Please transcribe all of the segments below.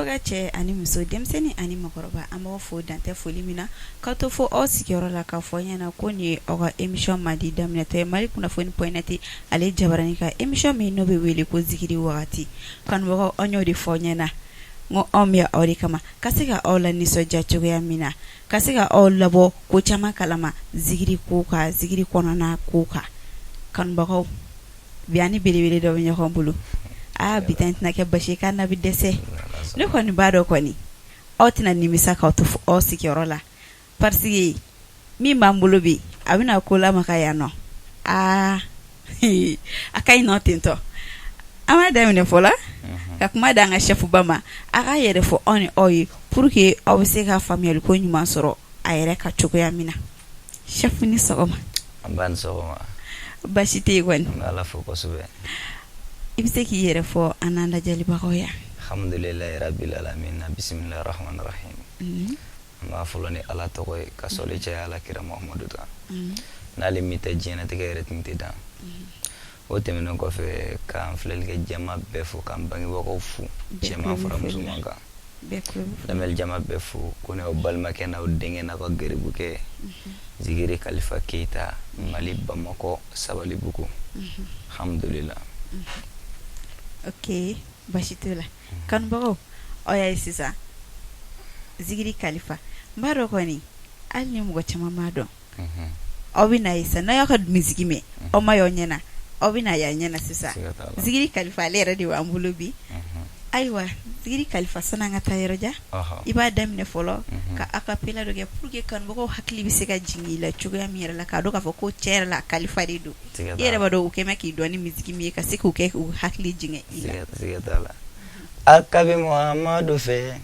Filɛbaga cɛ ani muso, denmisɛnnin ani mɔgɔkɔrɔba, an b'aw fo dan tɛ foli min na, ka to fo aw sigiyɔrɔ la k'a fɔ ɲɛna ko nin ye aw ka émission mandi daminɛtɔ ye Mali kunnafoni point net ale jabaranin kan, émission min n'o bɛ wele ko zikiri wagati. Kanubagaw, an y'o de fɔ ɲɛna, n ko anw bɛ aw de kama ka se ka aw la nisɔndiya cogoya min na, ka se ka aw labɔ ko caman kalama zikiri ko kan, zikiri kɔnɔna ko kan. Kanubagaw, bi an ni belebele dɔ bɛ ɲɔgɔn bolo. Aa, bi ta in tɛna kɛ basi k'a na bɛ dɛsɛ. Ne kɔni b'a dɔn kɔni aw tɛna nimisa k'aw to aw sigiyɔrɔ la, parce que min b'an bolo bi, a bɛna ko lamaga yan nɔ. Aa, a ka ɲi nɔ tentɔ. An b'a daminɛ fɔlɔ ka kuma di an ka chef ba ma, a k'a yɛrɛ fɔ anw ni aw ye pour que aw bɛ se ka faamuyali ko ɲuman sɔrɔ a yɛrɛ ka cogoya min na. Chef, ni sɔgɔma. Nba, ni sɔgɔma. Basi tɛ yen kɔni? An bɛ Ala fo kosɛbɛ. I bɛ se k'i yɛrɛ fɔ an n'an lajɛlibagaw ye? Alhamdulilayi rabil alamina, bisimilahi rahmani rahim. An b'a fɔlɔ ni Ala tɔgɔ ye, ka sɔli caya Ala kira Muhamadu kan. N'ale min tɛ, diɲɛnatigɛ yɛrɛ tun tɛ dan. O tɛmɛnen kɔfɛ, k'an filɛlikɛ jama bɛɛ fo, k'an bangebagaw fo, cɛman fara musoman kan. Lamɛnli jama bɛɛ fo ko ne balimakɛ n'aw denkɛ n'aw ka garibukɛ, Zikiri Kalifa Keyita, Mali, Bamakɔ, Sabalibugu. Alhamdulila. Ok, basi t'o la. Kanubagaw, aw y'a ye sisan, Zikiri Kalifa, n b'a dɔn kɔni hali ni mɔgɔ caman b'a dɔn, aw bɛ n'a ye sisan n'a y'aw ka musique mɛn, aw ma y'aw ɲɛna, aw bɛ n'a y'aw ɲɛna sisan. Zikiri Kalifa, ale yɛrɛ de b'an bolo bi. Ayiwa, Zikiri Kalifa, sani an ka taa yɔrɔ jan, i b'a daminɛ fɔlɔ ka acapella dɔ kɛ pour que kanubagaw hakili bɛ se ka jigin i la cogoya min yɛrɛ la, k'a dɔn k'a fɔ ko cɛ yɛrɛ la, Kalifa de don. I yɛrɛ b'a dɔn u kɛmɛ k'i dɔn ni musique min ye, ka se k'u kɛ k'u hakili jigin i la. A ka bɛ Muhamadu fɛ,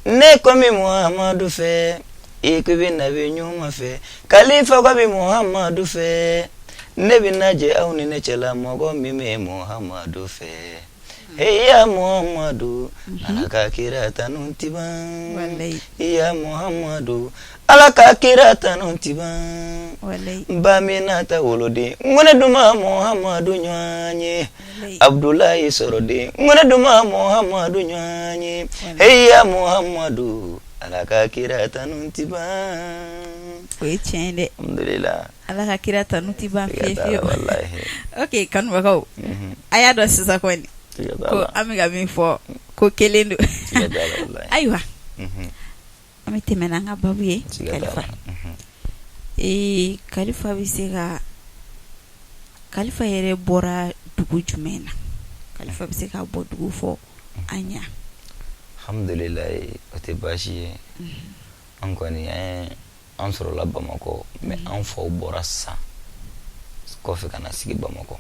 ne ko bɛ Muhamadu fɛ, i ko bɛ nabi ɲuman fɛ, Kalifa ko bɛ Muhamadu fɛ, ne bɛ lajɛ aw ni ne cɛla, mɔgɔ min bɛ Muhamadu fɛ. Ya Muhamadu, Ala ka kira tanu tɛ ban. Ya Muhamadu, Ala ka kira tanu tɛ ban. Ba Aminata woloden, n ko ne dun ma Muhamadu ɲɔgɔn ye. Abudulayi sɔrɔ den, n ko ne dun ma Muhamadu ɲɔgɔn ye. Ya Muhamadu, Ala ka kira tanu tɛ ban. O ye tiɲɛ dɛ. Alhamdulila. Ala ka kira tanu tɛ ban fiye fiyewu. Ok, kanubagaw, a y'a dɔn sisan kɔni ko an bɛ ka min fɔ, ko kelen don. Ayiwa, an bɛ tɛmɛ n'an ka babu ye. Kalifa, ee Kalifa bɛ se ka, Kalifa yɛrɛ bɔra dugu jumɛn na? Kalifa bɛ se ka bɔ dugu fɔ an ɲɛ? Alhamdulilayi, o tɛ baasi ye. An kɔni an sɔrɔla Bamakɔ, mais an faw bɔra San kɔfɛ ka na sigi Bamakɔ.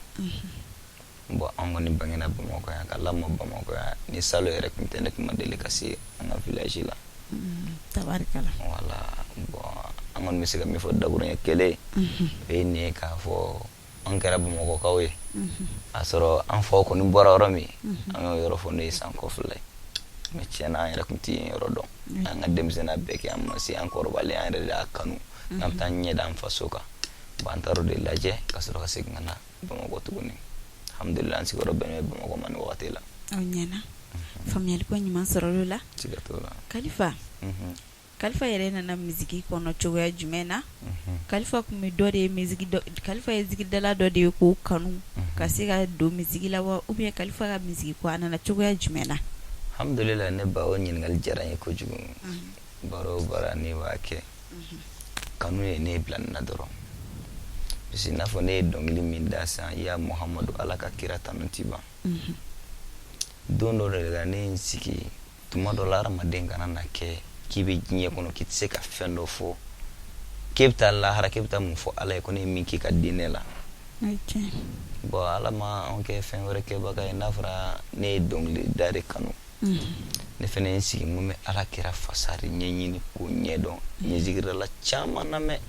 Bon, an kɔni bangena Bamakɔ yan, ka lamɔ Bamakɔ yan. Ni salon yɛrɛ tun tɛ, ne tun ma deli ka se an ka village la. Tabarikala. Voilà. Bon, an kɔni bɛ se ka min fɔ dakuruɲɛ kelen, o ye nin ye, k'a fɔ an kɛra Bamakɔkaw ye, a sɔrɔ an faw kɔni bɔra yɔrɔ min, an y'o yɔrɔ fɔ, n'o ye San kɔfɛla ye. Mais tiɲɛ na, an yɛrɛ tun tɛ yen yɔrɔ dɔn. An ka denmisɛnninya bɛɛ kɛ, an ma se, an kɔrɔbalen, an yɛrɛ de y'a kanu n'an bɛ taa ɲɛ da an faso kan. Bon, an taar'o de lajɛ ka sɔrɔ ka segin ka na Bamakɔ tuguni. Alhamdulillah, an sigiyɔrɔ bɛnnen bɛ Bamakɔ ma nin wagati la. Aw ɲɛna, faamuyali ko ɲuman sɔrɔla o la. Siga t'o la. Kalifa, Kalifa yɛrɛ nana musique kɔnɔ cogoya jumɛn na? Kalifa tun bɛ dɔ de ye musique, Kalifa ye zikiridala dɔ de ye k'o kanu ka se ka don musique la wa, ou bien Kalifa ka musique ko, a nana cogoya jumɛn na? Alhamdulillah, ne ba, o ɲininkali diyara n ye kojugu. Baara o baara ne b'a kɛ, kanu ye ne bila nin na dɔrɔn, parce que i n'a fɔ ne ye dɔnkili min da sisan, ya Muhamadu, Ala ka kira tanu ti ban. Don dɔ de la, ne ye n sigi. Tuma dɔ la, hadamaden kana na kɛ k'i bɛ diɲɛ kɔnɔ, k'i tɛ se ka fɛn dɔ fɔ, k'e bɛ taa lahara, k'e bɛ taa mun fɔ Ala ye ko ne ye min k'i ka diinɛ la? Bon, Ala ma anw kɛ fɛn wɛrɛ kɛbaga ye. N'a fɔra ne ye dɔnkili da de kanu, ne fana ye n sigi n ko n bɛ Ala kira fasa de ɲɛɲini k'o ɲɛdɔn. N ye zikiridala caman lamɛn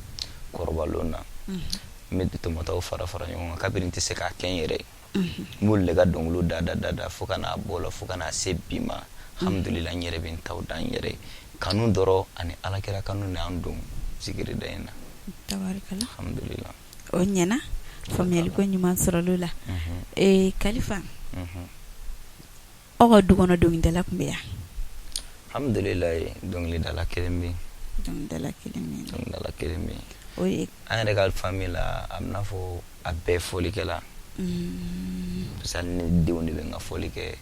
kɔrɔbalon na, n bɛ tɔmɔtaw fara fara ɲɔgɔn kan kabini n tɛ se k'a kɛ n yɛrɛ ye. N b'olu de ka dɔnkiliw da da da da fo ka n'a bɔ la, fo ka n'a se bi ma. Alhamdulillah, n yɛrɛ bɛ n taw da n yɛrɛ ye. Kanu dɔrɔn ani Alakira kanu de y'an don zikiri da in na. Tabarikala. Alhamdulillah. O ɲɛna, faamuyali ko ɲuman sɔrɔla o la. Ee Kalifa, aw ka du kɔnɔ, dɔnkilidala tun bɛ yan? Alhamdulilayi, dɔnkilidala kelen bɛ yen. Dɔnkilidala kelen bɛ yen. Dɔnkilidala kelen bɛ yen. O ye an yɛrɛ ka famille la, a bɛ n'a fɔ a bɛɛ fɔlikɛla. Parce que ne denw de bɛ n ka fɔli kɛ.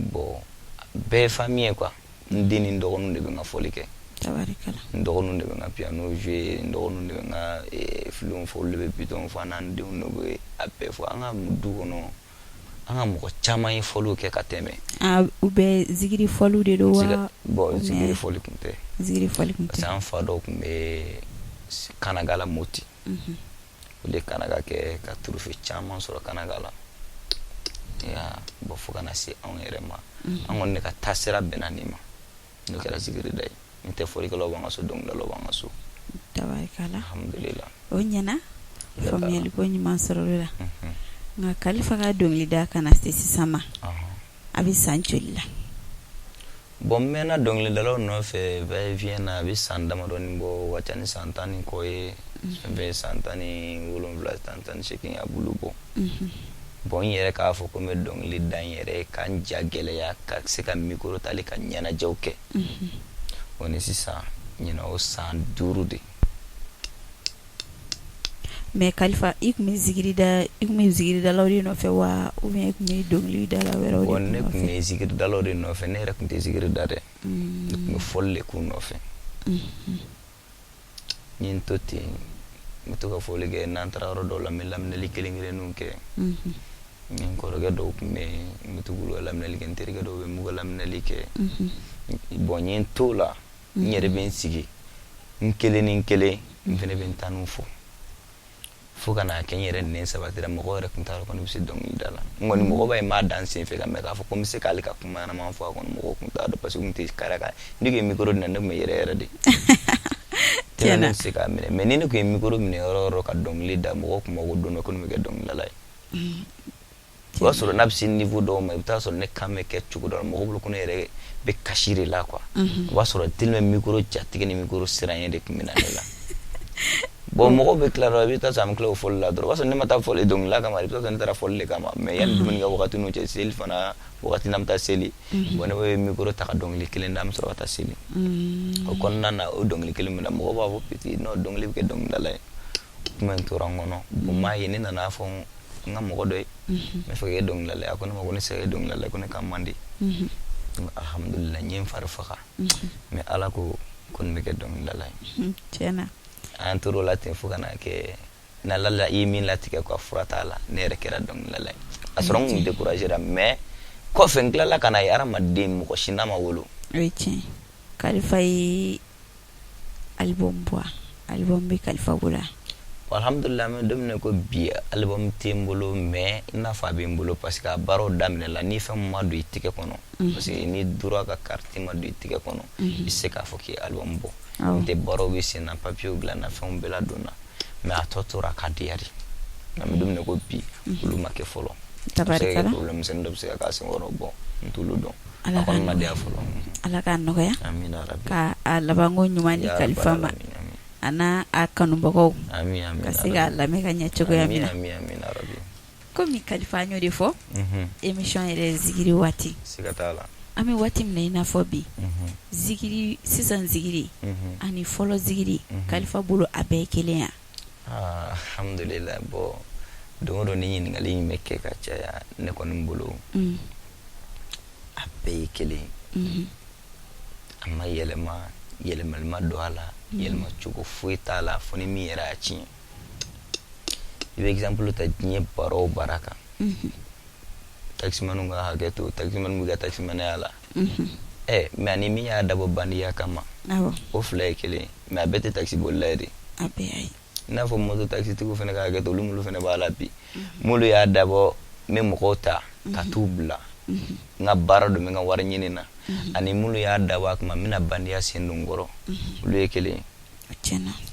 Bon, bɛɛ ye famille ye quoi. N den ni n dɔgɔninw de bɛ n ka fɔli kɛ. Tabarikala. N dɔgɔninw de bɛ n ka piano jouer, n dɔgɔninw de bɛ n ka filenw fɔ, olu de bɛ bitɔnw fɔ, an n'an denw de bɛ a bɛɛ fɔ. An ka du kɔnɔ, an ka mɔgɔ caman ye fɔliw kɛ ka tɛmɛ. Ah, u bɛ zikiri fɔliw de don wa? Bon, zikiri fɔli tun tɛ. Zikiri fɔli tun tɛ. Parce que an fa dɔw tun bɛ Kanaga la, Moti. Olu ye Kanaga kɛ ka trophée caman sɔrɔ Kanaga la. Ya, bon, fo ka na se anw yɛrɛ ma. An kɔni de ka taasira bɛnna nin ma. N'o kɛra zikiri da ye. N tɛ fɔlikɛlaw b'an ka so, dɔnkilidalaw b'an ka so. Tabarikala. Alhamdulillah. O ɲɛna. Faamuyali ko ɲuman sɔrɔla o la. Nka Kalifa ka dɔnkilida ka na se sisan ma, a bɛ san joli la? Bon, n mɛnna dɔnkilidalaw nɔfɛ va et vient na, a bɛ san damadɔni bɔ, o ka ca ni san 10 ni kɔ ye. Fɛn fɛn ye san 17, san 18, a b'olu bɔ. Bon, n yɛrɛ k'a fɔ ko n bɛ dɔnkili da n yɛrɛ ye, ka n ja gɛlɛya, ka se ka micro ta hali ka ɲɛnajɛw kɛ. O ni sisan ɲinan o san 5 de. Mais Kalifa, i tun bɛ zikiri da, i tun bɛ zikiridalaw de nɔfɛ wa ou bien i tun bɛ dɔnkilidala wɛrɛw de Bon, ne nɔfɛ? tun bɛ zikiridalaw de nɔfɛ. Ne yɛrɛ tun tɛ zikiri da dɛ. Ne tun bɛ fɔli de k'u nɔfɛ. N ye n to ten, n bɛ to ka fɔli kɛ. N'an taara yɔrɔ dɔw la, n bɛ laminɛli kelen kelenninw kɛ. N kɔrɔkɛ dɔw tun bɛ yen, n bɛ to k'olu ka laminɛli kɛ. N terikɛ dɔw bɛ yen, n b'u ka laminɛli kɛ. Bon, n ye n t'o la, n yɛrɛ bɛ n sigi n kelen ni n kelen, n fana bɛ n tanu fɔ, fo ka n'a kɛ n yɛrɛ nɛn sabatira. Mɔgɔw yɛrɛ tun t'a dɔn ko ne bɛ se dɔnkilida la. N kɔni, mɔgɔ b'a ye n b'a da n sen fɛ ka mɛn k'a fɔ ko n bɛ se k'ale ka kuma ɲɛnama fɔ a kɔnɔ, mɔgɔw tun t'a dɔn, parce que n tun tɛ kari kan. Ne tun ye micro di ne, ne tun bɛ yɛrɛ yɛrɛ de tellement ne tɛ se k'a minɛ. Mais ni ne tun ye micro minɛ yɔrɔ o yɔrɔ ka dɔnkili da, mɔgɔw tun b'a fɔ ko don dɔ ko ne bɛ kɛ dɔnkilidala ye. O b'a sɔrɔ n'a bɛ se niveau dɔw ma, i bɛ taa sɔrɔ ne kan bɛ kɛ cogo dɔ la, mɔgɔw bolo ko ne yɛrɛ bɛ kasi de la quoi. O b'a sɔrɔ tellement micro jatigɛ ni micro siran de tun bɛ na ne la. Bon, mɔgɔw bɛ tila dɔrɔn, i bɛ taa sɔrɔ an bɛ tila o fɔli la dɔrɔn. O b'a sɔrɔ ne ma taa fɔli dɔnkilida kama, i bɛ taa sɔrɔ ne taara fɔli de kama. Mais yanni dumuni kɛ wagati n'u cɛ, seli fana wagati n'an bɛ taa seli, bon, ne bɛ micro ta ka dɔnkili kelen da, an bɛ sɔrɔ ka taa seli. O kɔnɔna na, o dɔnkili kelen min na, mɔgɔw b'a fɔ petit, non, dɔnkili bɛ kɛ dɔnkilidala ye. Kuma in tora n kɔnɔ. Bon, n m'a ye, ne nana fɔ n ka mɔgɔ dɔ ye, n bɛ fɛ ka kɛ dɔnkilidala ye. A ko ne ma ko ne tɛ se ka kɛ dɔnkilidala ye, ko ne kan man di. Alhamdulillah, n ye n fari faga, mais Ala ko ko nin bɛ kɛ dɔnkilidala ye. Tiɲɛna. An tor'o la ten fo ka n'a kɛ n'Ala la i ye min latigɛ quoi, fura t'a la. Ne yɛrɛ kɛra dɔnkilidala ye. A sɔrɔ n kun découragé ra, mais kɔfɛ n tilala ka na ye, hadamaden mɔgɔ si n'a ma wolo. O ye tiɲɛ. Kalifa ye album bɔ, album bɛ Kalifa bolo? Alhamdulillah, an bɛ don min na ko bi, album tɛ n bolo, mais i n'a fɔ a bɛ n bolo, parce que a baaraw daminɛ la. Ni fɛn ma don i tɛgɛ kɔnɔ, parce que ni droit ka carte ma don i tɛgɛ kɔnɔ, i tɛ se k'a fɔ k'i ye album bɔ. N tɛ, baaraw bɛ sen na, papiers dilanna, fɛnw bɛɛ ladonna, mais a tɔ tora ka diya de. An bɛ don min na ko bi, olu ma kɛ fɔlɔ. A bɛ se ka kɛ problème misɛnnin dɔ bɛ se ka k'a senkɔrɔ. Bon, n t'olu dɔn, a kɔni ma diya fɔlɔ. Ala k'a nɔgɔya, ka a labanko ɲuman di Kalifa ma, a n'a a kanubagaw ka se k'a lamɛn ka ɲɛ cogoya min na. Komi Kalifa, an y'o de fɔ émission yɛrɛ, zikiri waati. Siga t'a la. An bɛ waati min na i n'a fɔ bi, zikiri sisan, zikiri ani fɔlɔ zikiri, Kalifa bolo, a bɛɛ ye kelen ya? Alhamdulillah. Bon, don o don ni ɲininkali in bɛ kɛ ka caya. Ne kɔni bolo, a bɛɛ ye kelen. A ma yɛlɛma, yɛlɛmali ma don a la, yɛlɛma cogo foyi t'a la, fo ni min yɛrɛ y'a tiɲɛ. I bɛ exemple ta diɲɛ baara o baara kan, taximaniw ka hakɛ to, taximaniw bɛ ka taximanaya la ɛ, mais ani min y'a dabɔ bandiya kama, o fila ye kelen, mais a bɛɛ tɛ taxi bolila ye de. A bɛɛ ye. I n'a fɔ moto taxitigiw fana ka hakɛ to, olu minnu fana b'a la bi, minnu y'a dabɔ n bɛ mɔgɔw ta ka t'u bila, n ka baara don, n bɛ n ka wari ɲini na, ani minnu y'a dabɔ a kama n bɛna bandiya sen don n kɔrɔ, olu ye kelen ye.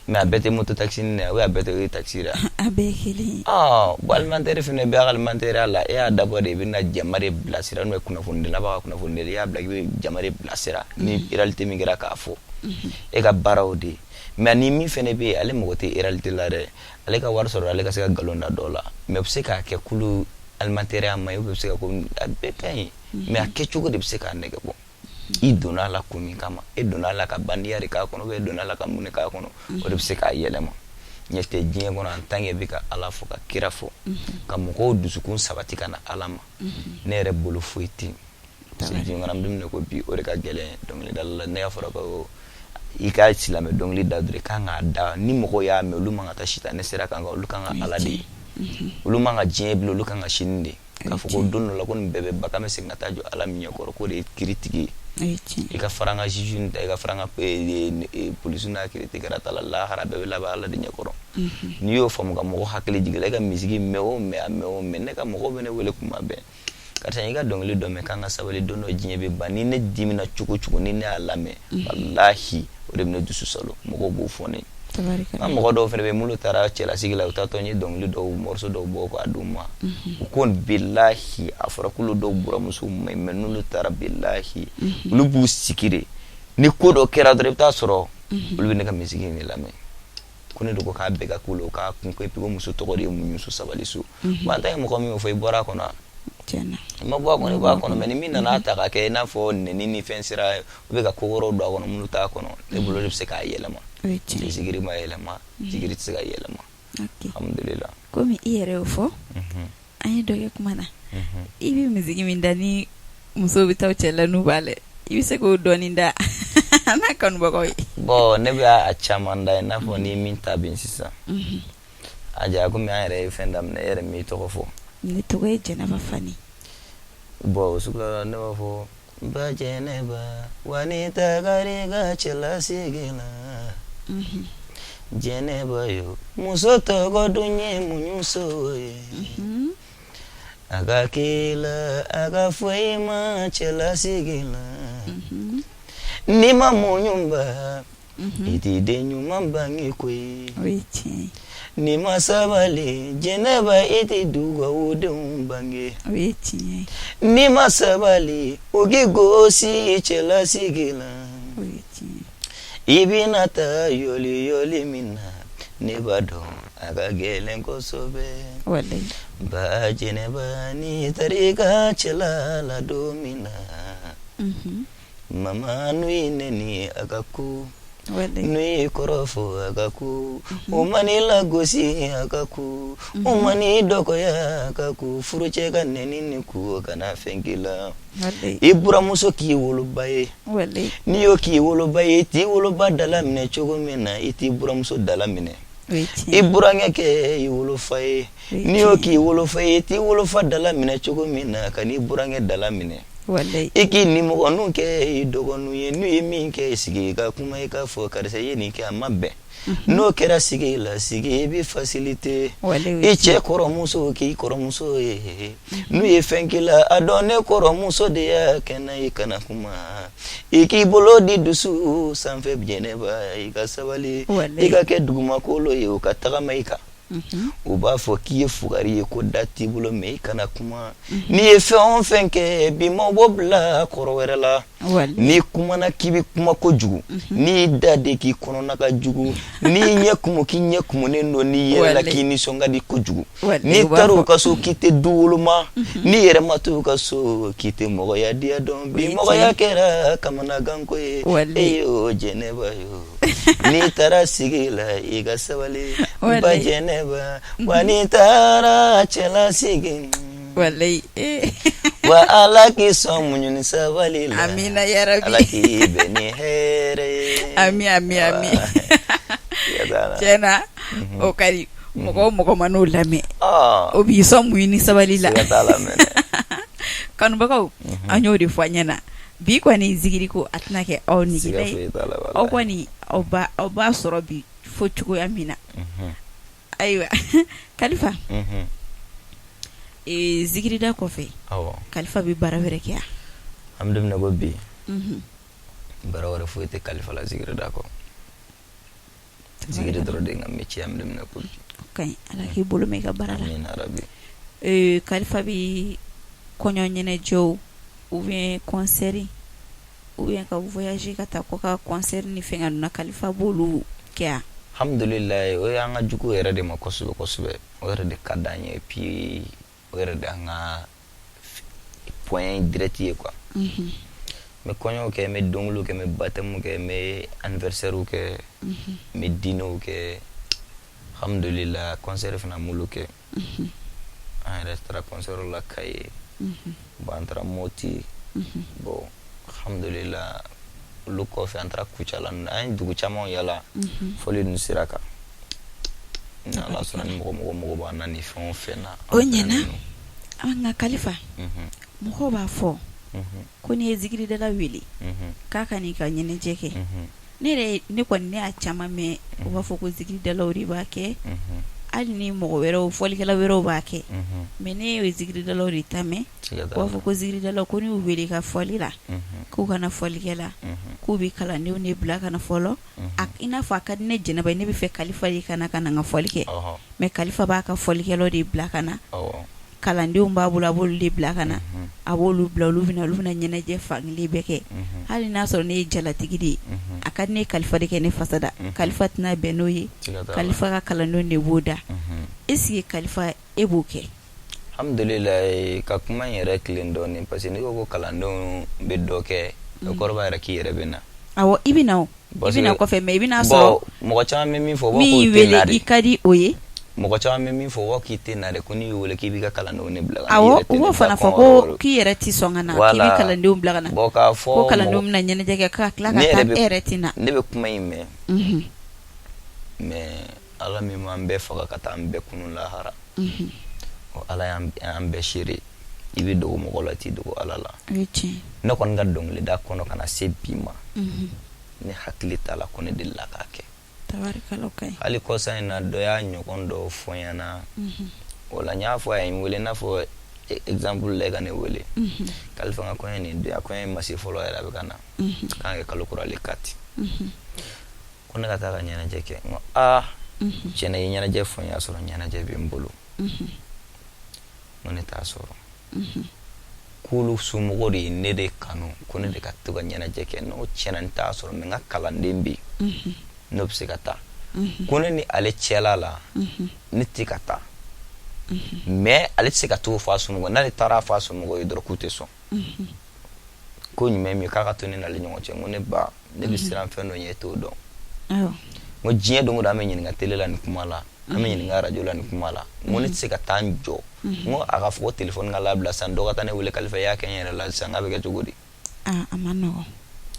Mais a bɛɛ tɛ moto taxi ni a bɛɛ tɛ taxi la. A bɛɛ ye kelen ye. Bon, alimentaire fana bɛ alimentaire la. E y'a dabɔ de i bɛna jama de bilasira, n'o ye kunnafonidila b'a ka kunnafonidi, i y'a bila k'i bɛ jama de bilasira ni réalité min kɛra k'a fɔ, e ka baara o de ye. Mais ni min fana bɛ yen, ale mago tɛ réalité la dɛ, ale ka wari sɔrɔ, ale ka se ka nkalon da dɔw la. Mais u bɛ se k'a kɛ kulu alimentaire ma ye, ou bɛ se ka ko a bɛɛ ka ɲi, mais a kɛcogo de bɛ se k'a nɛgɛ bɔ. I donna a la kun min kama, e donna a la ka bandiya de k'a kɔnɔ, ou bien e donna a la ka mun de k'a kɔnɔ, o de bɛ se k'a yɛlɛma. Ɲɛ tɛ diɲɛ kɔnɔ, en tant que bɛ ka Ala fɔ, ka kira fɔ, ka mɔgɔw dusukun sabati ka na Ala ma, ne yɛrɛ bolo foyi tɛ yen. Parce que diɲɛ kɔnɔ, an bɛ don min na ko bi, o de ka gɛlɛn dɔnkilidala la. Ne y'a fɔra ko i ka silamɛ dɔnkili da dɔrɔn, i kan k'a da ni mɔgɔw y'a mɛn, olu man ka taa sitanɛ sira kan, olu kan ka Ala de ye, olu man ka diɲɛ bilen, olu kan ka sini de k'a fɔ ko don dɔ la ko nin bɛɛ bɛ ban, k'an bɛ segin ka taa jɔ Ala min ɲɛkɔrɔ, k'o de ye kiiritigi ye. I ka fara an ka juge ta, i ka fara an ka polisi n'a kiiritigɛra ta la, lahara bɛɛ bɛ laban Ala de ɲɛkɔrɔ. N'i y'o faamu ka mɔgɔ hakili jigin la, i ka misigi mɛn o mɛn, a mɛn o mɛn, ne ka mɔgɔw bɛ ne wele kuma bɛɛ: "Karisa, i ka dɔnkili dɔ mɛn k'an ka sabali, don dɔ diɲɛ bɛ ban." Ni ne dimina cogo cogo, ni ne y'a lamɛn, walahi, o de bɛ ne dusu salo. Mɔgɔw b'o fɔ ne ye. N ka mɔgɔ dɔw fana bɛ yen, minnu taara cɛlasigi la, u taatɔ, n ye dɔnkili dɔw, morceau dɔw bɔ k'a d'u ma. U ko bilahi, a fɔra k'olu dɔw buramuso ma ɲi, mais n'olu taara, bilahi, olu b'u sigi de, ni ko dɔ kɛra dɔrɔn, i bɛ taa sɔrɔ olu bɛ ne ka misigi in de lamɛn, ko ne de ko k'a bɛɛ ka k'u la, o k'a kun ko, et puis ko muso tɔgɔ de ye muɲu sabali so. Bon, en tant que mɔgɔ min y'o fɔ, i bɔra a kɔnɔ, i ma bɔ a kɔnɔ, i b'a kɔnɔ. Mais ni min nana ta k'a kɛ i n'a fɔ nɛni ni fɛn sira, u bɛ ka ko wɛrɛw don a kɔnɔ minnu t'a kɔnɔ, ne bolo, de bɛ se k'a yɛlɛma. Zikiri ma yɛlɛma, zikiri tɛ se ka yɛlɛma, alhamdulillah. Komi i yɛrɛ y'o fɔ, an ye dɔ kɛ kuma na, i bɛ misigi min da ni musow bɛ taa cɛ la n'u b'a la, i bɛ se k'o dɔɔnin da an n'a kanubagaw ye? Bon, ne bɛ a caman da, i n'a fɔ ni min ta bin sisan a ja, komi an yɛrɛ ye fɛn daminɛ, e yɛrɛ m'i tɔgɔ fɔ. Ne tɔgɔ ye Jɛnɛba Fani. Bon, o sugu la, ne b'a fɔ: ba Jɛnɛba, wa ni tagara i ka cɛlasigi la, Jɛnɛba yo, muso tɔgɔ dun ye muɲuso ye, a ka k'i la, a ka fɔ i ma cɛlasigi la, n'i ma muɲu ba, i t'i den ɲuman bange koyi. N'i ma sabali, Jɛnɛba, i tɛ dugawu denw bange. N'i ma sabali, o k'i gosi cɛlasigi la, i bɛna taa yɔli yɔli min na, ne b'a dɔn a ka gɛlɛn kosɛbɛ. Ba Jɛnɛba, n'i taara i ka cɛla la don min na, mama, n'u y'i nɛni, a ka ko, n'u y'i kɔrɔfɔ, a ka ko, o man'i lagosi, a ka ko, o man'i dɔgɔya, a ka ko, furucɛ ka nɛni ni ko kana fɛn k'i la. I buramuso k'i woloba ye, n'i y'o k'i woloba ye, i t'i woloba dala minɛ cogo min na, i t'i buramuso dala minɛ. I burankɛ kɛ i wolofa ye, n'i y'o k'i wolofa ye, i t'i wolofa dala minɛ cogo min na, ka n'i burankɛ dala minɛ. I k'i nimɔgɔninw kɛ i dɔgɔninw ye, n'u ye min kɛ, i sigi i ka kuma, i k'a fɔ: "Karisa, i ye nin kɛ, a ma bɛn." N'o kɛra sigi la, sigi i bɛ facilité. I cɛ kɔrɔmuso k'i kɔrɔmuso ye, n'u ye fɛn k'i la, a dɔn ne kɔrɔmuso de y'a kɛ n na, i kana kuma, i k'i bolo di dusu sanfɛ. Jɛnɛba, i ka sabali, i ka kɛ dugumakolo ye, o ka tagama i kan. U b'a fɔ k'i ye fugari ye, ko da t'i bolo, mais i kana kuma. N'i ye fɛn o fɛn kɛ bi, ma bɔ bila kɔrɔ wɛrɛ la. N'i kumana k'i bɛ kuma kojugu, n'i da de k'i kɔnɔna ka jugu, n'i ɲɛ kumu k'i ɲɛ kumunen don, n'i yɛlɛla k'i nisɔn ka di kojugu, n'i taara u ka so k'i tɛ du woloma, n'i yɛrɛ ma to u ka so k'i tɛ mɔgɔya diya dɔn. Bi mɔgɔya kɛra kamanaganko ye. E o Jɛnɛba yo, n'i taara sigi la, i ka sabali, ba Jɛnɛba, wa n'i taara cɛlasigi, wa Ala k'i sɔn muɲu ni sabali la. Amina yarabi. Ala k'i bɛn ni hɛrɛ ye. Ami, ami, ami. Tiɲɛna, o ka di mɔgɔ o mɔgɔ ma n'o lamɛn, o b'i sɔn muɲu ni sabali la. Siga t'a la mɛnɛ. Kanubagaw, an y'o de fɔ an ɲɛna bi kɔni, zikiri ko a tɛna kɛ aw nigila ye. Aw kɔni, aw b'a sɔrɔ bi fo cogoya min na. Ayiwa Kalifa, zikirida kɔfɛ, Kalifa bɛ baara wɛrɛ kɛ? An bɛ don min na ko bi, baara wɛrɛ foyi tɛ Kalifa la zikirida kɔ. Zikiri dɔrɔn de ye n ka métier, an bɛ don min na ko bi. O ka ɲi, Ala k'i bolo mɛn i ka baara la. Amina rabi. Kalifa bɛ kɔɲɔ ɲɛnajɛw ou bien concert ou bien ka voyager ka taa kɔ ka concert ni fɛn ninnu na, Kalifa b'olu kɛ wa? Alhamdulilayi, o y'an ka jugu yɛrɛ de ma kosɛbɛ kosɛbɛ. O yɛrɛ de ka d'an ye, puis o yɛrɛ de an ka point direct ye quoi. N bɛ kɔɲɔw kɛ, n bɛ denkundiw kɛ, n bɛ baptême kɛ, n bɛ anniversaire kɛ, n bɛ dînerw kɛ. Alhamdulillah, concert fana n b'olu kɛ. An yɛrɛ taara concert la Kayi, bon an taara Moti, bon alhamdulillah, olu kɔfɛ an taara Kucala, an ye dugu caman yala fɔli ninnu sira kan. Ni Ala sɔnna, ni mɔgɔ mɔgɔ mago b'an na nin fɛn o fɛn na. O ɲɛna. An ka Kalifa, mɔgɔw b'a fɔ ko n'i ye zikiridala wele k'a ka n'i ka ɲɛnajɛ kɛ, ne yɛrɛ, ne kɔni, ne y'a caman mɛn, u b'a fɔ ko zikiridalaw de b'a kɛ, hali ni mɔgɔ wɛrɛw, fɔlikɛla wɛrɛw b'a kɛ, mais ne ye zikiridalaw de ta mɛn. U b'a fɔ ko zikiridalaw, ko n'u wele ka fɔli la, k'u ka na fɔlikɛ la, k'u bɛ kalandenw de bila ka na fɔlɔ. I n'a fɔ a ka di ne Jɛnɛba ye, ne bɛ fɛ Kalifa de ka na ka na n ka fɔli kɛ, mais Kalifa b'a ka fɔlikɛlaw de bila ka na, kalandenw b'a bolo, a b'olu de bila ka na, a b'olu bila, olu bɛna, olu bɛna ɲɛnajɛ fankelen bɛɛ kɛ. Hali n'a sɔrɔ ne ye jalatigi de ye, a ka di ne Kalifa de kɛ ne fasa da, Kalifa tɛna bɛn n'o ye, Kalifa ka kalandenw de b'o da. Est-ce que Kalifa, e b'o kɛ? Alhamdulilayi, ka kuma in yɛrɛ tilen dɔɔnin, parce que n'i ko ko kalandenw bɛ dɔ kɛ, o kɔrɔ b'a yɛrɛ k'i yɛrɛ bɛ na. Awɔ, i bɛ na o, i bɛ na kɔfɛ, mais i bɛna sɔrɔ mɔgɔ caman bɛ min fɔ, min wele i ka di o ye. Mɔgɔ caman bɛ min fɔ, o k'i tɛ na dɛ, ko n'i y'u wele k'i b'i ka kalandenw de bila ka na. Awɔ, u b'o fana fɔ ko k'i yɛrɛ tɛ sɔn ka na, k'i bɛ kalandenw bila ka na. Bon, k'a fɔ ko kalandenw bɛna ɲɛnajɛ kɛ ka tila ka taa, e yɛrɛ tɛ na. Ne bɛ kuma in mɛn, mais Ala min m'an bɛɛ faga ka taa an bɛɛ kunun lahara, o Ala y'an bɛɛ seere. I bɛ dogo mɔgɔ la, i t'i dogo Ala la. Ne kɔni ka dɔnkilida kɔnɔ ka na se bi ma, ne hakili t'a la ko ne delila k'a kɛ. Hali kɔsa in na, dɔ y'a ɲɔgɔn dɔ fɔ n ɲɛna o la, n y'a fɔ a ye n wele, n'a fɔ exemple la, e ka ne wele Kalifa, n ka kɔɲɔ nin don, a kɔɲɔ in ma se fɔlɔ yɛrɛ, a bɛ ka na k'an kɛ kalo kura le 4, ko ne ka taa ka ɲɛnajɛ kɛ. N ko aa, tiɲɛ na, i ye ɲɛnajɛ fɔ n y'a sɔrɔ ɲɛnajɛ bɛ n bolo. N ko ne t'a sɔrɔ. K'olu somɔgɔw de ye ne de kanu, ko ne de ka to ka ɲɛnajɛ kɛ. N'o tiɲɛna, n t'a sɔrɔ, mais n ka kalanden bɛ yen, n'o bɛ se ka taa. Ko ne ni ale cɛla la, ne tɛ ka taa, mais ale tɛ se ka t'o fɔ a somɔgɔw. N'ale taara a fɔ a somɔgɔw ye dɔrɔn, k'u tɛ sɔn. Ko ɲuman min k'a ka to ne n'ale ɲɔgɔn cɛ. N ko ne ba, ne bɛ siran fɛn dɔ ɲɛ, e t'o dɔn. N ko diɲɛ don o don, an bɛ ɲininka télé la nin kuma la, an bɛ ɲininka arajo la nin kuma la. N ko ne tɛ se ka taa n jɔ. N ko a ka fɔ ko téléphone ka labila sisan, dɔ ka taa ne wele, Kalifa, i y'a kɛ n yɛrɛ la sisan, k'a bɛ kɛ cogo di? A ma nɔgɔn,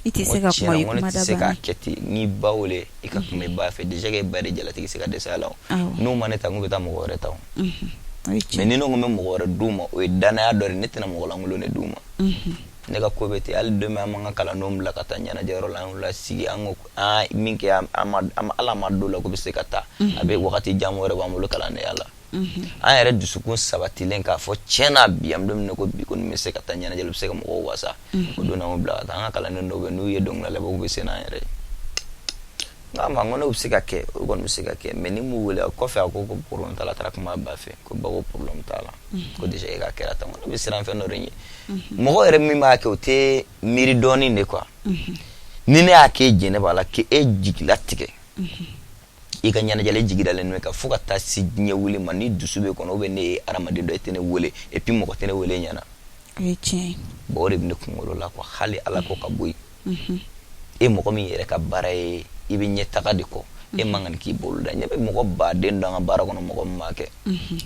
i tɛ se ka kuma i kuma da. Tɛ se k'a kɛ ten. N'i ba wele, i ka kuma i ba fɛ déjà, e ba de jalatigi se ka dɛsɛ a la. N'u ma ne ta, n k'u bɛ taa mɔgɔ wɛrɛ ta o. Mais ni ne ko n bɛ mɔgɔ wɛrɛ d'u ma, o ye danaya dɔ de. Ne tɛna mɔgɔ lankolon de d'u ma. Ne ka ko bɛ ten. Hali don min an b'an ka kalandenw bila ka taa ɲɛnajɛyɔrɔ la, an y'u lasigi, an ko an min kɛ, ala ma don la ko bɛ se ka taa, a bɛ wagati jan wɛrɛ b'an bolo kalandenya la. An yɛrɛ dusukun sabatilen k'a fɔ tiɲɛ na, bi an bɛ don min na ko bi, ko nin bɛ se ka taa ɲɛnajɛ, u bɛ se ka mɔgɔw wasa, o don an bila ka taa. An ka kalanden dɔw bɛ, n'u ye dɔnkili labɔ, u bɛ se n'an yɛrɛ ye. N k'a ma, n ko n'o bɛ se ka kɛ, o kɔni bɛ se ka kɛ, mais ni m'u wele kɔfɛ, a ko ko problème t'a la. A taara kuma ba fɛ, ko ba ko problème t'a la, ko déjà e ka kɛra tan. Ko ne bɛ siran fɛn dɔ de ɲɛ. Mɔgɔ yɛrɛ min b'a kɛ, o tɛ miiri dɔɔnin de quoi. Ni ne y'a kɛ Jɛnɛba la, k'e jigila tigɛ i ka ɲɛnajɛ, jigi dalen kan fo ka taa se diɲɛ wuli ma, ni dusu bɛ kɔnɔ, ou bien ne ye hadamaden dɔ, e tɛ ne wele, et puis mɔgɔ tɛ ne wele ɲɛna. O ye tiɲɛ ye. Bon, o de bɛ ne kunkolo la quoi. Hali Ala ko ka bɔ yen, e mɔgɔ min yɛrɛ ka baara ye, i bɛ ɲɛtaga de kɔ, e man kan k'i bolo da. Ɲɛ bɛ mɔgɔ baden dɔn an ka baara kɔnɔ, mɔgɔ min b'a kɛ.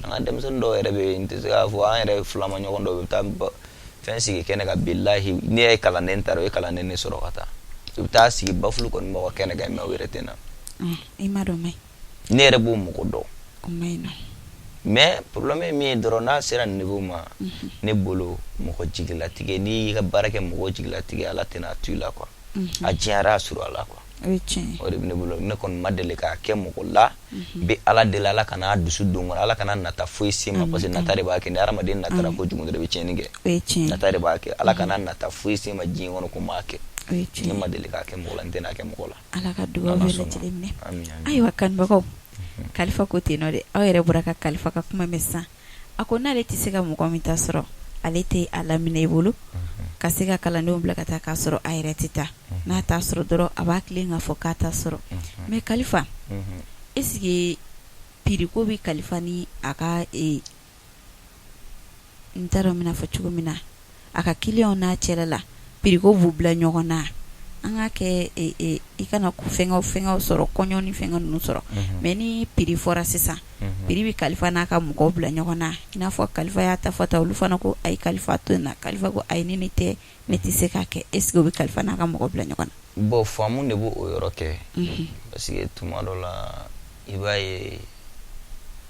An ka denmisɛnnin dɔw yɛrɛ bɛ yen, n tɛ se k'a fɔ, an yɛrɛ filama ɲɔgɔn dɔw bɛ taa fɛn sigi kɛnɛ kan. Bilahi, n'i ye kalanden ta, o ye kalanden de sɔrɔ ka taa, u bɛ taa sigi baffle kɔni b'aw ka kɛnɛ kan, mais u yɛrɛ tɛ na. I ma dɔn mɛ. Ne yɛrɛ b'o mɔgɔ dɔn, mais problème ye min ye dɔrɔn, n'a sera niveau ma, ne bolo, mɔgɔ jigilatigɛ, n'i y'i ka baara kɛ mɔgɔ jigilatigɛ, Ala tɛna a to i la quoi. A diɲɛra a sɔrɔ a la quoi. O de bɛ ne bolo. Ne kɔni ma deli k'a kɛ mɔgɔ la. N bɛ Ala deli, Ala kana dusu don kɔnɔ, Ala kana nata foyi se ma, parce que nata de b'a kɛ. Ni hadamaden natara kojugu dɔrɔn, i bɛ tiɲɛni kɛ. Nata de b'a kɛ. Ala kana nata foyi se ma diɲɛ kɔnɔ ko n b'a kɛ. Ne ma deli k'a kɛ mɔgɔ la, n tɛna kɛ mɔgɔ la. Ala ka dugawu bɛɛ lajɛlen minɛ. Ayiwa kanubagaw, Kalifa ko ten nɔ dɛ. Aw yɛrɛ bɔra ka Kalifa ka kuma mɛn sisan. A ko n'ale tɛ se ka mɔgɔ min ta sɔrɔ, ale tɛ a laminɛ i bolo ka se ka kalandenw bila ka taa k'a sɔrɔ a yɛrɛ tɛ taa. N'a t'a sɔrɔ dɔrɔn, a b'a tilen k'a fɔ k'a t'a sɔrɔ. Mais Kalifa, est-ce que prix ko bɛ Kalifa ni a ka, n t'a dɔn n bɛna fɔ cogo min na, a ka clients n'a cɛla la? Prix ko b'u bila ɲɔgɔn na, an ka kɛ i kana fɛnkɛw fɛnkɛw sɔrɔ, kɔɲɔ ni fɛnkɛ ninnu sɔrɔ. Mais ni prix fɔra sisan, prix bɛ Kalifa n'a ka mɔgɔw bila ɲɔgɔn na. I n'a fɔ Kalifa y'a ta fɔ tan, olu fana ko ayi, Kalifa to na. Kalifa ko ayi, ni ne tɛ, ne tɛ se k'a kɛ. Est-ce que o bɛ Kalifa n'a ka mɔgɔw bila ɲɔgɔn na? Bon, faamu de b'o o yɔrɔ kɛ, parce que tuma dɔ la, i b'a ye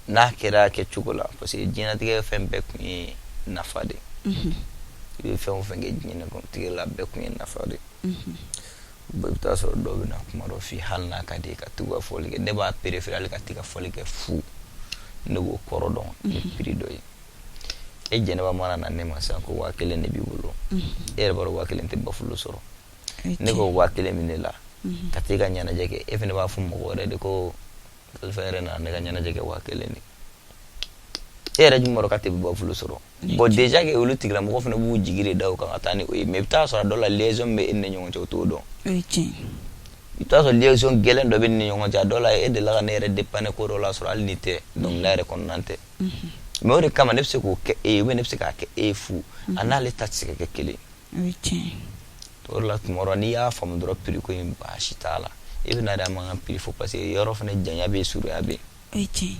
n'a kɛra a kɛcogo la, parce que diɲɛlatigɛ fɛn bɛɛ kun ye nafa de. I bɛ fɛn o fɛn kɛ diɲɛlatigɛ la, bɛɛ kun ye nafa de. Bon, i bɛ taa sɔrɔ dɔw bɛ na kuma dɔ f'i ye, hali n'a ka di ye ka t'u ka fɔli kɛ, ne b'a préférer hali ka t'i ka fɔli kɛ fu, ne b'o kɔrɔ dɔn ni prix dɔ ye. E Jɛnɛba mana na ne ma sisan ko 1000 de b'i bolo, e yɛrɛ b'a dɔn 1000 tɛ bafulu sɔrɔ. Ne ko 1000 min ne la ka t'i ka ɲɛnajɛ kɛ, e fana b'a fɔ mɔgɔ wɛrɛ de ko Kalifa yɛrɛ nana ne ka ɲɛnajɛ kɛ 1000 de. E yɛrɛ jumɛn b'a dɔn k'a tɛ bafulu sɔrɔ? Bon, déjà que olu tigilamɔgɔ fana b'u jigi de da o kan ka taa ni o ye. Mais i bɛ taa sɔrɔ a dɔw la, liaison min bɛ e ni ne ɲɔgɔn cɛ, o t'o dɔn. I bɛ taa sɔrɔ liaison gɛlɛn dɔ bɛ ne ni ɲɔgɔn cɛ. A dɔw la, e delila ka ne yɛrɛ dépanner ko dɔ la sɔrɔ, hali ni tɛ dɔnkilida yɛrɛ kɔnɔna tɛ. Mais o de kama ne bɛ se k'o kɛ e ye, ou bien ne bɛ se k'a kɛ e ye fu, a n'ale ta tɛ se ka kɛ kelen. O de la, tuma dɔ, n'i y'a faamu dɔrɔn, prix ko in baasi t'a la. I bɛ na de, an b'an ka prix fɔ, parce que yɔrɔ fana janya bɛ yen, surunya bɛ yen. I bɛ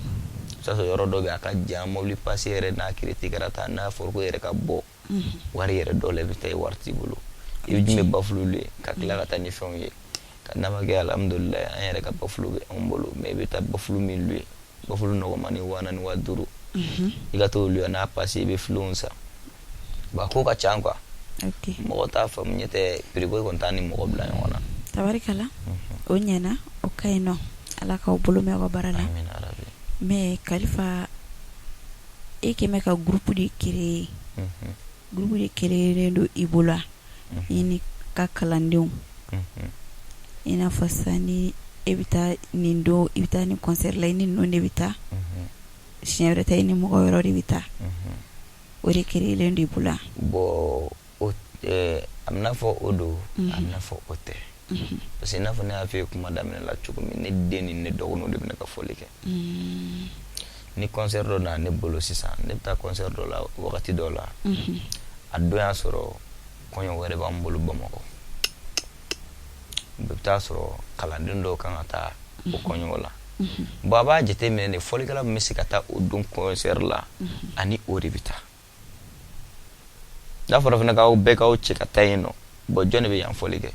taa sɔrɔ yɔrɔ dɔ bɛ yen, a ka jan, mobili passe yɛrɛ n'a kiriti kɛra tan, n'a fɔra ko yɛrɛ ka bɔ wari yɛrɛ dɔ la, i bɛ taa ye wari t'i bolo, i bɛ jumɛn bafulu ye ka tila ka taa ni fɛnw ye ka n'a ma kɛ. Alhamdulilayi, an yɛrɛ ka bafulu bɛ anw bolo. Mais i bɛ taa bafulu min louer, bafulu nɔgɔmani 4000, 5000, i ka t'o louer, n'a passe, i bɛ filenw san. Bon, ko ka ca quoi, mɔgɔ t'a faamu. Ɲɛ tɛ, prix ko kɔni t'a ni mɔgɔ bila ɲɔgɔn na. Tabarikala, o ɲɛna, o ka ɲi nɔ. Ala k'aw bolo mɛn aw ka baara la. Mais Kalifa, e kɛn bɛ ka groupe de créer, groupe de créer don i bolo, i ni ka kalandenw, i n'a fɔ sisan ni e bɛ taa nin don, i bɛ taa ni concert la, i ni ninnu de bɛ taa, siɲɛ wɛrɛ ta, i ni mɔgɔ wɛrɛw de bɛ taa, o de créer don i bolo? Bon, a bɛna fɔ o don, a bɛna fɔ o tɛ, parce que i n'a fɔ ne y'a fɔ i ye kuma daminɛ la cogo min, ne den ni ne dɔgɔninw de bɛ ne ka fɔli kɛ. Ni concert dɔ nana ne bolo sisan, ne bɛ taa concert dɔ la wagati dɔ la, a don y'a sɔrɔ kɔɲɔ wɛrɛ b'an bolo Bamakɔ, bɛɛ bɛ taa sɔrɔ kalanden dɔw kan ka taa o kɔɲɔ la. Bon, a b'a jateminɛ de, fɔlikɛla min bɛ se ka taa o don concert la, ani o de bɛ taa. N'a fɔra fana k'aw bɛɛ k'aw cɛ ka taa yen nɔ, bon, jɔn de bɛ yan fɔli kɛ?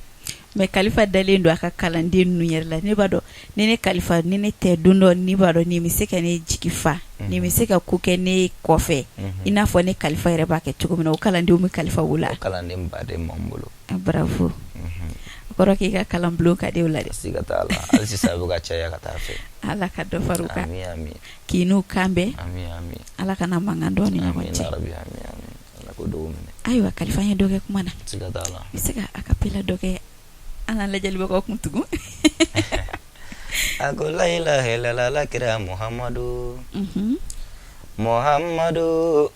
Mais Kalifa dalen don a ka kalanden ninnu yɛrɛ la. Ne b'a dɔn ni ne Kalifa, ni ne tɛ don dɔ, ni b'a dɔn nin bɛ se ka ne jigi fa, nin bɛ se ka ko kɛ ne kɔfɛ, i n'a fɔ ne Kalifa yɛrɛ b'a kɛ cogo min na. O kalandenw bɛ Kalifa bolo. O kalanden baden b'an bolo. Bravo, o kɔrɔ k'i ka kalanbulon ka di o la dɛ. Siga t'a la, hali sisan a bɛ ka caya ka taa fɛ. Ala ka dɔ far'u kan. K'i n'u kan bɛn. Ala kana mankan don ni ɲɔgɔn cɛ. Ayiwa Kalifa, an ye dɔ kɛ kuma na. Siga t'a la. I bɛ se ka a cappella dɔ kɛ an ka lajɛlibagaw kun tugun? A ko la ilaha illallah, ala kira Muhammadu, Muhammadu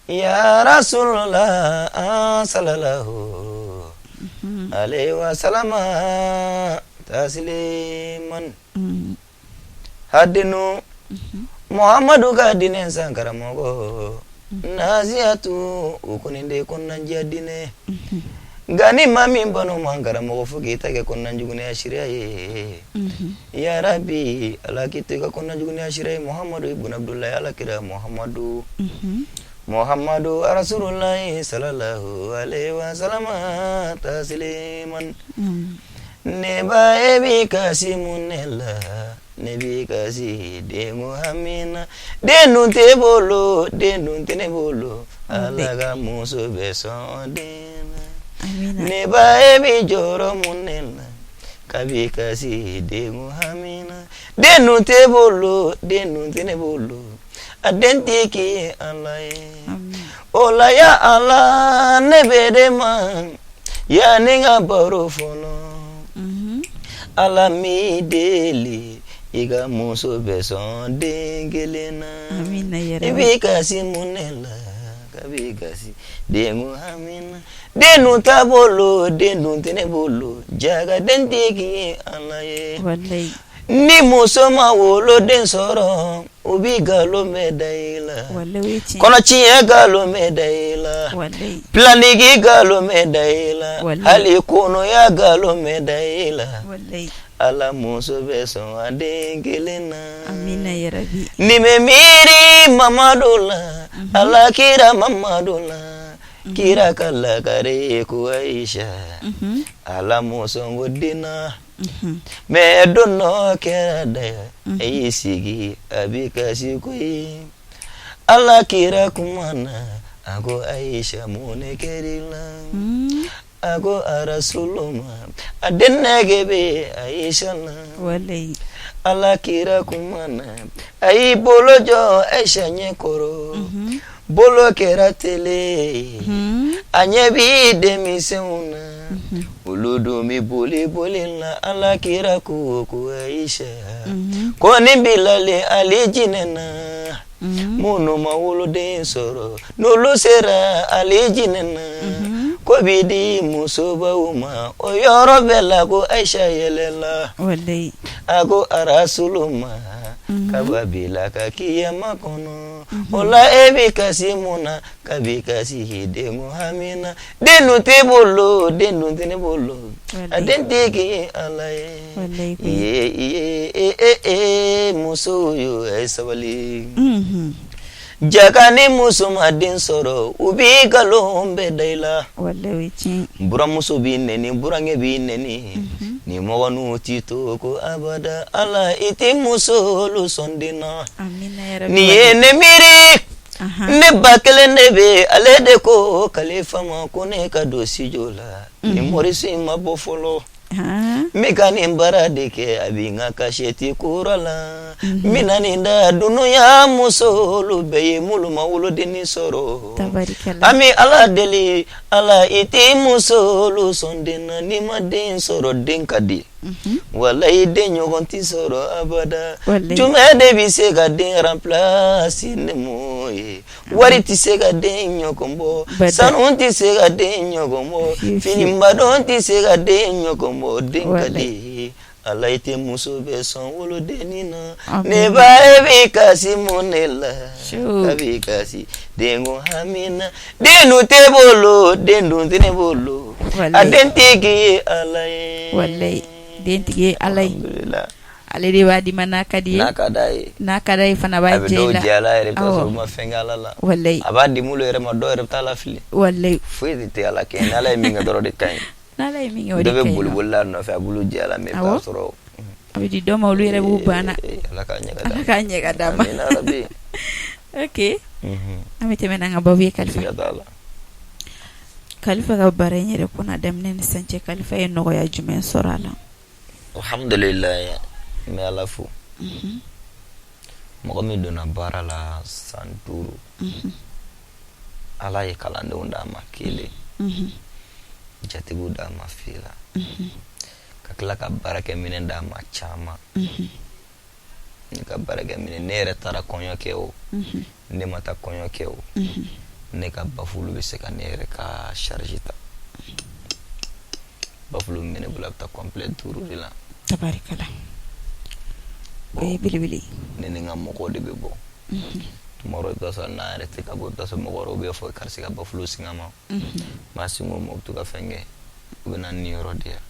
ya Rasulullah sallallahu alaihi wa sallama tasliman. Hadinu Muhammadu ka diinɛ san karamɔgɔ nasiyatu, o kɔni de ye kɔnɔnajɛya diinɛ. Nka ni maa min banna o ma karamɔgɔ, fo k'i ta kɛ kɔnɔnajuguya sira ye. Ya Rabi, ala k'i to i ka kɔnɔnajuguya sira ye. Muhammadu ibn Abdullahi, ala kira Muhammadu, Muhammadu Rasulullahi sallallahu alaihi wa sallama tasliman. Ne ba, e b'i kasi mun ne la? Ne b'i kasi den hamina, den dun t'e bolo, den dun tɛ ne bolo. Ala ka muso bɛ sɔn den na. Ne ba, e b'i jɔrɔ mun ne la? Kabi kasi den hamina, den dun t'e bolo, den dun tɛ ne bolo. A den tɛ k'i Ala ye o la. Ya Ala, ne bɛ de ma yanni ka baro fɔlɔ. Ala m'i deli, i ka muso bɛ sɔn den kelen na. I b'i kasi mun ne la? Kabi kasi den hamina, den dun t'a bolo, den dun tɛ ne bolo. Jaga den tɛ k'i Ala ye. Ni muso ma woloden sɔrɔ, u bi nkalon bɛɛ da i la. Kɔnɔtiɲɛ nkalon bɛ da i la, planning nkalon bɛ da i la, hali kɔnɔya nkalon bɛ da i la. Ala muso bɛ sɔn a den kelen na. Ni bɛ miiri Mamadu la, Ala kira Mamadu la, kira ka lakare ko Ayisa, Ala muso ko den na. Mais don dɔ kɛra dɛ, a y'i sigi a bɛ kasi koyi. Ala kira kumana, a ko Ayisa mun de kɛra i la? A ko Arasulu ma, a den nege bɛ Ayisa la. Ala kira kumana, a y'i bolo jɔ Ayisa ɲɛ kɔrɔ. Bolo kɛra tele, a ɲɛ bɛ denmisɛnw na. Olu dun bɛ boli boli la. Ala kira ko ko Ayisa, ko ni bilalen alijinɛ na, minnu ma woloden sɔrɔ, n'olu sera alijinɛ na, ko bi di musobaw ma. O yɔrɔ bɛɛ la, ko Ayisa yɛlɛla. A ko Arasulu ma, k'a bila ka kiyama kɔnɔ, o la e bɛ kasi mun na? K'a bɛ kasi den hami na, den dun tɛ bolo, den dun tɛ ne bolo, a den tigi ye Ala ye. Iye muso yo, ye sabali. Jaka ni muso ma den sɔrɔ, u b'i nkalon bɛɛ da i la. Buramuso b'i nɛni, burankɛ b'i nɛni, ni mɔgɔ t'i to ko abada. Ala i tɛ musolu sɔn den na. Nin ye ne miiri, ne ba kelen de bɛ, ale de ko Kalifa ma ko ne ka don studio la. Ni morceau in ma bɔ fɔlɔ, n bɛ ka nin baara de kɛ, a bɛ n ka kasɛti kura la. N bɛna nin da dunuya musolu bɛɛ ye, minnu ma wolodennin sɔrɔ. An bɛ Ala deli, Ala i tɛ musolu sɔn den na. N'i ma den sɔrɔ, den ka di. Walayi, den ɲɔgɔn tɛ sɔrɔ abada. Jumɛn de bɛ se ka den remplacer? Ne m'o ye. Wari tɛ se ka den ɲɔgɔn bɔ, sanu tɛ se ka den ɲɔgɔn bɔ, finibadon tɛ se ka den ɲɔgɔn bɔ. Den ka di. Ala i tɛ muso bɛɛ sɔn wolodennin na. Ne ba, e bɛ kasi mun de la? A bɛ kasi denko hami na. Den dun tɛ bolo, den dun tɛ ne bolo, a den tigi ye Ala ye. Walayi, den tigi ye Ala ye. Ale de b'a di ma n'a ka di ye. N'a ka d'a ye. N'a ka d'a ye fana, a b'a jɛ i la. A bɛ dɔw jɛ a la yɛrɛ, i bɛ t'a sɔrɔ u ma fɛn kɛ Ala la. Walayi. A b'a di minnu yɛrɛ ma, dɔw yɛrɛ bɛ taa lafili. Walayi. Foyi de tɛ Ala kɛ, ni Ala ye min kɛ dɔrɔn de ka ɲi. N'Ala ye min kɛ, o de ka ɲi. Dɔ bɛ nɔ. boli boli la a nɔfɛ, a b'olu jɛ a la, mais i bɛ t'a sɔrɔ. A bɛ di dɔ ma, olu yɛrɛ b'u ban na. Ala k'a ɲɛ ka d'an ma. Ala k'a ɲɛ ka d'an ma. Amina yarabi. Ok. An bɛ tɛmɛ n'an ka babu ye, Kalifa. Siga t'a la. Kalifa ka baara in yɛrɛ kɔnɔ, a daminɛ ni sisan cɛ, Kalifa ye nɔgɔya jumɛn sɔrɔ a la? Alhamdulilayi, n bɛ Ala fo. Mɔgɔ min donna baara la san 5, Ala ye kalandenw d'a ma kelen, jatigiw d'a ma fila, ka tila ka baarakɛminɛn d'a ma caman. Ne ka baarakɛminɛn, ne yɛrɛ taara kɔɲɔ kɛ o, ne ma taa kɔɲɔ kɛ o, ne ka bafulu bɛ se ka ne yɛrɛ ka charge ta. Bafulu min bɛ ne bolo, a bɛ taa complet 5 de la. Tabarikala, o ye belebele. Ne ni n ka mɔgɔw de bɛ bɔ. Tuma dɔw, i bɛ taa sɔrɔ n'an yɛrɛ tɛ ka bɔ, i bɛ taa sɔrɔ mɔgɔ wɛrɛw bɛ fɔ karisa ka bafulu sigi a ma. N b'a sigi o ma, u bɛ to ka fɛn kɛ, u bɛ na nin yɔrɔ di yan.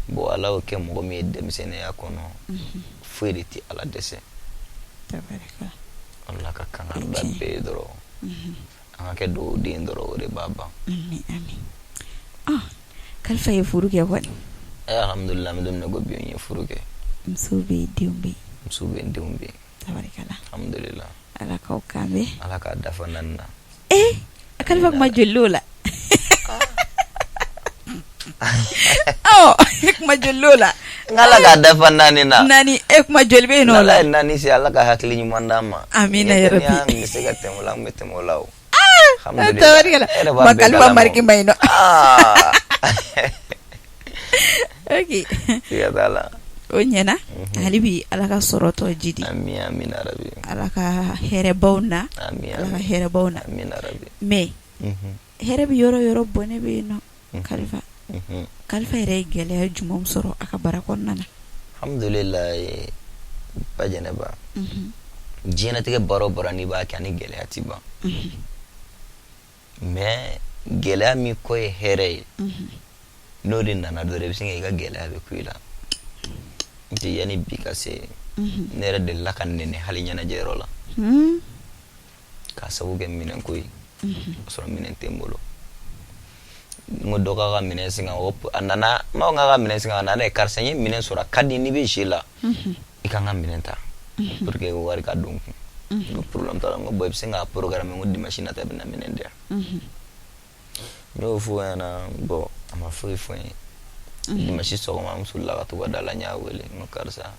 Bon, Ala y'o kɛ mɔgɔ min ye denmisɛnninya kɔnɔ, foyi de tɛ Ala dɛsɛ. Ala ka kan ka da bɛɛ ye dɔrɔn, an ka kɛ dugawuden dɔrɔn, o de b'a ban. Kalifa ye furu kɛ kɔni? Alhamdulillah, an bɛ don min na ko bi, n ye furu kɛ. Muso bɛ yen, denw bɛ yen? Muso bɛ yen, denw bɛ yen. Tabarikala. Alhamdulillah. Ala k'aw kan bɛn. Ala k'a dafa naani na. Ee, Kalifa, kuma joli l'o la? Ɔ, kuma joli l'o la? N ala k'a dafa naani na. Naani, e, kuma joli bɛ yen nɔ o la? Ala ye naani se, Ala ka hakili ɲuman d'an ma. Amina yarabi. An bɛ se ka tɛmɛ o la, an bɛ tɛmɛ o la o. Tabarikala, ma Kalifa mariki ma ɲi nɔ. Ok. Siga t'a la. O ɲɛna. Hali bi Ala ka sɔrɔ tɔ jidi. Ami, amina rabi. Ala ka hɛrɛbaw na. Ami. Ala ka hɛrɛbaw na. Amina rabi. Mais hɛrɛ bɛ yɔrɔ yɔrɔ, bɔnɛ bɛ yen nɔ. Kalifa, Kalifa yɛrɛ ye gɛlɛya jumɛn sɔrɔ a ka baara kɔnɔna na? Alhamdulilayi, ba Jɛnɛba, diɲɛnatigɛ baara o baara n'i b'a kɛ, ani gɛlɛya ti ban, mais gɛlɛya min kɔ ye hɛrɛ ye, n'o de nana dɔrɔn, i bɛ sin k'i ka gɛlɛya bɛ ku i la. N tɛ yanni bi ka se, ne yɛrɛ delila ka nɛnɛ hali ɲɛnajɛyɔrɔ la k'a sabu kɛ minɛnko ye. O sɔrɔ minɛn tɛ n bolo, n ko dɔ k'a ka minɛn singa. A nana, n b'a fɔ k'a ka minɛn singa, a nana ye: "Karisa, n ye minɛn sɔrɔ, a ka di n'i bɛ jeu la, i ka n ka minɛn ta pour que wari ka don n kun." N ko problème t'a la. N ko bon, i bɛ se k'a programme, n ko dimanche nata i bɛ na minɛn di yan. N y'o fɔ o ɲɛna. Bon, a ma foyi fɔ n ye. Dimanche sɔgɔma, n solila ka to ka da la, n y'a wele, n ko: "Karisa,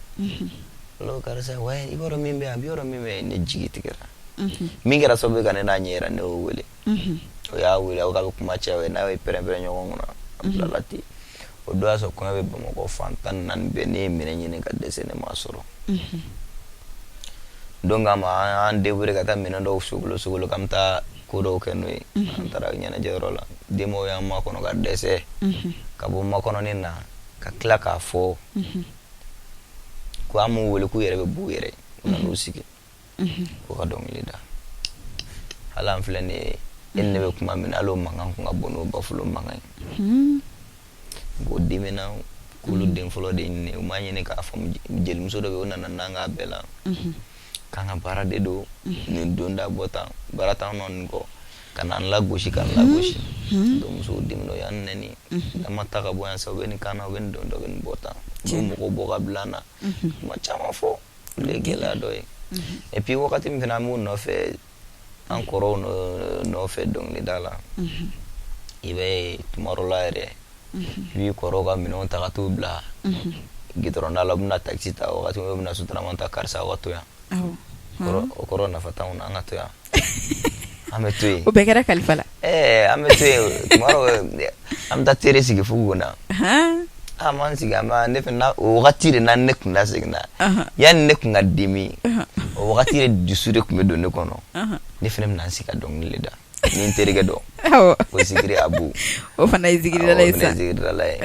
allo, karisa, ouais, i b'a dɔn min bɛ yan, i b'a dɔn min bɛ yen." Ne jigi tigɛra. Min kɛra sababu ye ka ne n'a ɲɛ yira, ne y'o wele, o y'a wele, a ko k'a bɛ kuma caya, n'a ye pɛrɛn-pɛrɛn ɲɔgɔn kunna, a bilala ten. O don y'a sɔrɔ kɔɲɔ bɛ Bamakɔ fan 14 bɛɛ. Ne ye minɛn ɲini ka dɛsɛ, ne m'a sɔrɔ. Don kama an débrouillé ka taa minɛn dɔw sogolo sogolo k'an bɛ taa ko dɔw kɛ n'o ye. An taara ɲɛnajɛyɔrɔ la, denbaw y'an makɔnɔ ka dɛsɛ ka bɔ makɔnɔni na, ka tila k'a fɔ ko an m'u wele, k'u yɛrɛ bɛ b'u yɛrɛ. U nan'u sigi k'u ka dɔnkili da. Hali an filɛ nin ye, e ni ne bɛ kuma min na, hali o mankan kun ka bon n'o bafulo mankan ye. Bon, dimina k'olu den fɔlɔ de ɲini, u m'a ɲini k'a faamu. Jelimuso dɔ bɛ yen, o nana n'an k'a bɛɛ la k'an ka baara de don nin don da bɔ tan, baara t'an nɔ nin kɔ, ka n'an lagosi, k'an lagosi. Donc musow dimina, o y'an nɛni, n'an ma taa ka bɔ yan sa, u bɛ nin kan na, u bɛ nin don da, u bɛ nin bɔ tan, u bɛ mɔgɔw bɔ ka bila an na, kuma caman fɔ. Olu ye gɛlɛya dɔ ye. Et puis wagati min fana an b'u nɔfɛ, an kɔrɔw nɔfɛ dɔnkilida la, i bɛ ye tuma dɔ la yɛrɛ, i b'i kɔrɔw ka minɛnw ta ka t'u bila gidɔrɔn da la, u bɛna taxi ta wagati min, u bɛna sotarama ta: "Karisa, aw ka to yan." O kɔrɔ nafa t'anw na, an ka to yan, an bɛ to yen. O bɛɛ kɛra Kalifa la? Ɛɛ, an bɛ to yen. Tuma dɔ an bɛ taa tere sigi fo na, an b'an sigi, an b'a ne fana o wagati de na, ne kun laseginna yanni ne kun ka dimi, o wagati de dusu de tun bɛ don ne kɔnɔ. Ne fana bɛna n sigi ka dɔnkili de da ni n terikɛ dɔ, o zikiri Abu. O fana ye zikiridala ye sa. O fana ye zikiridala ye,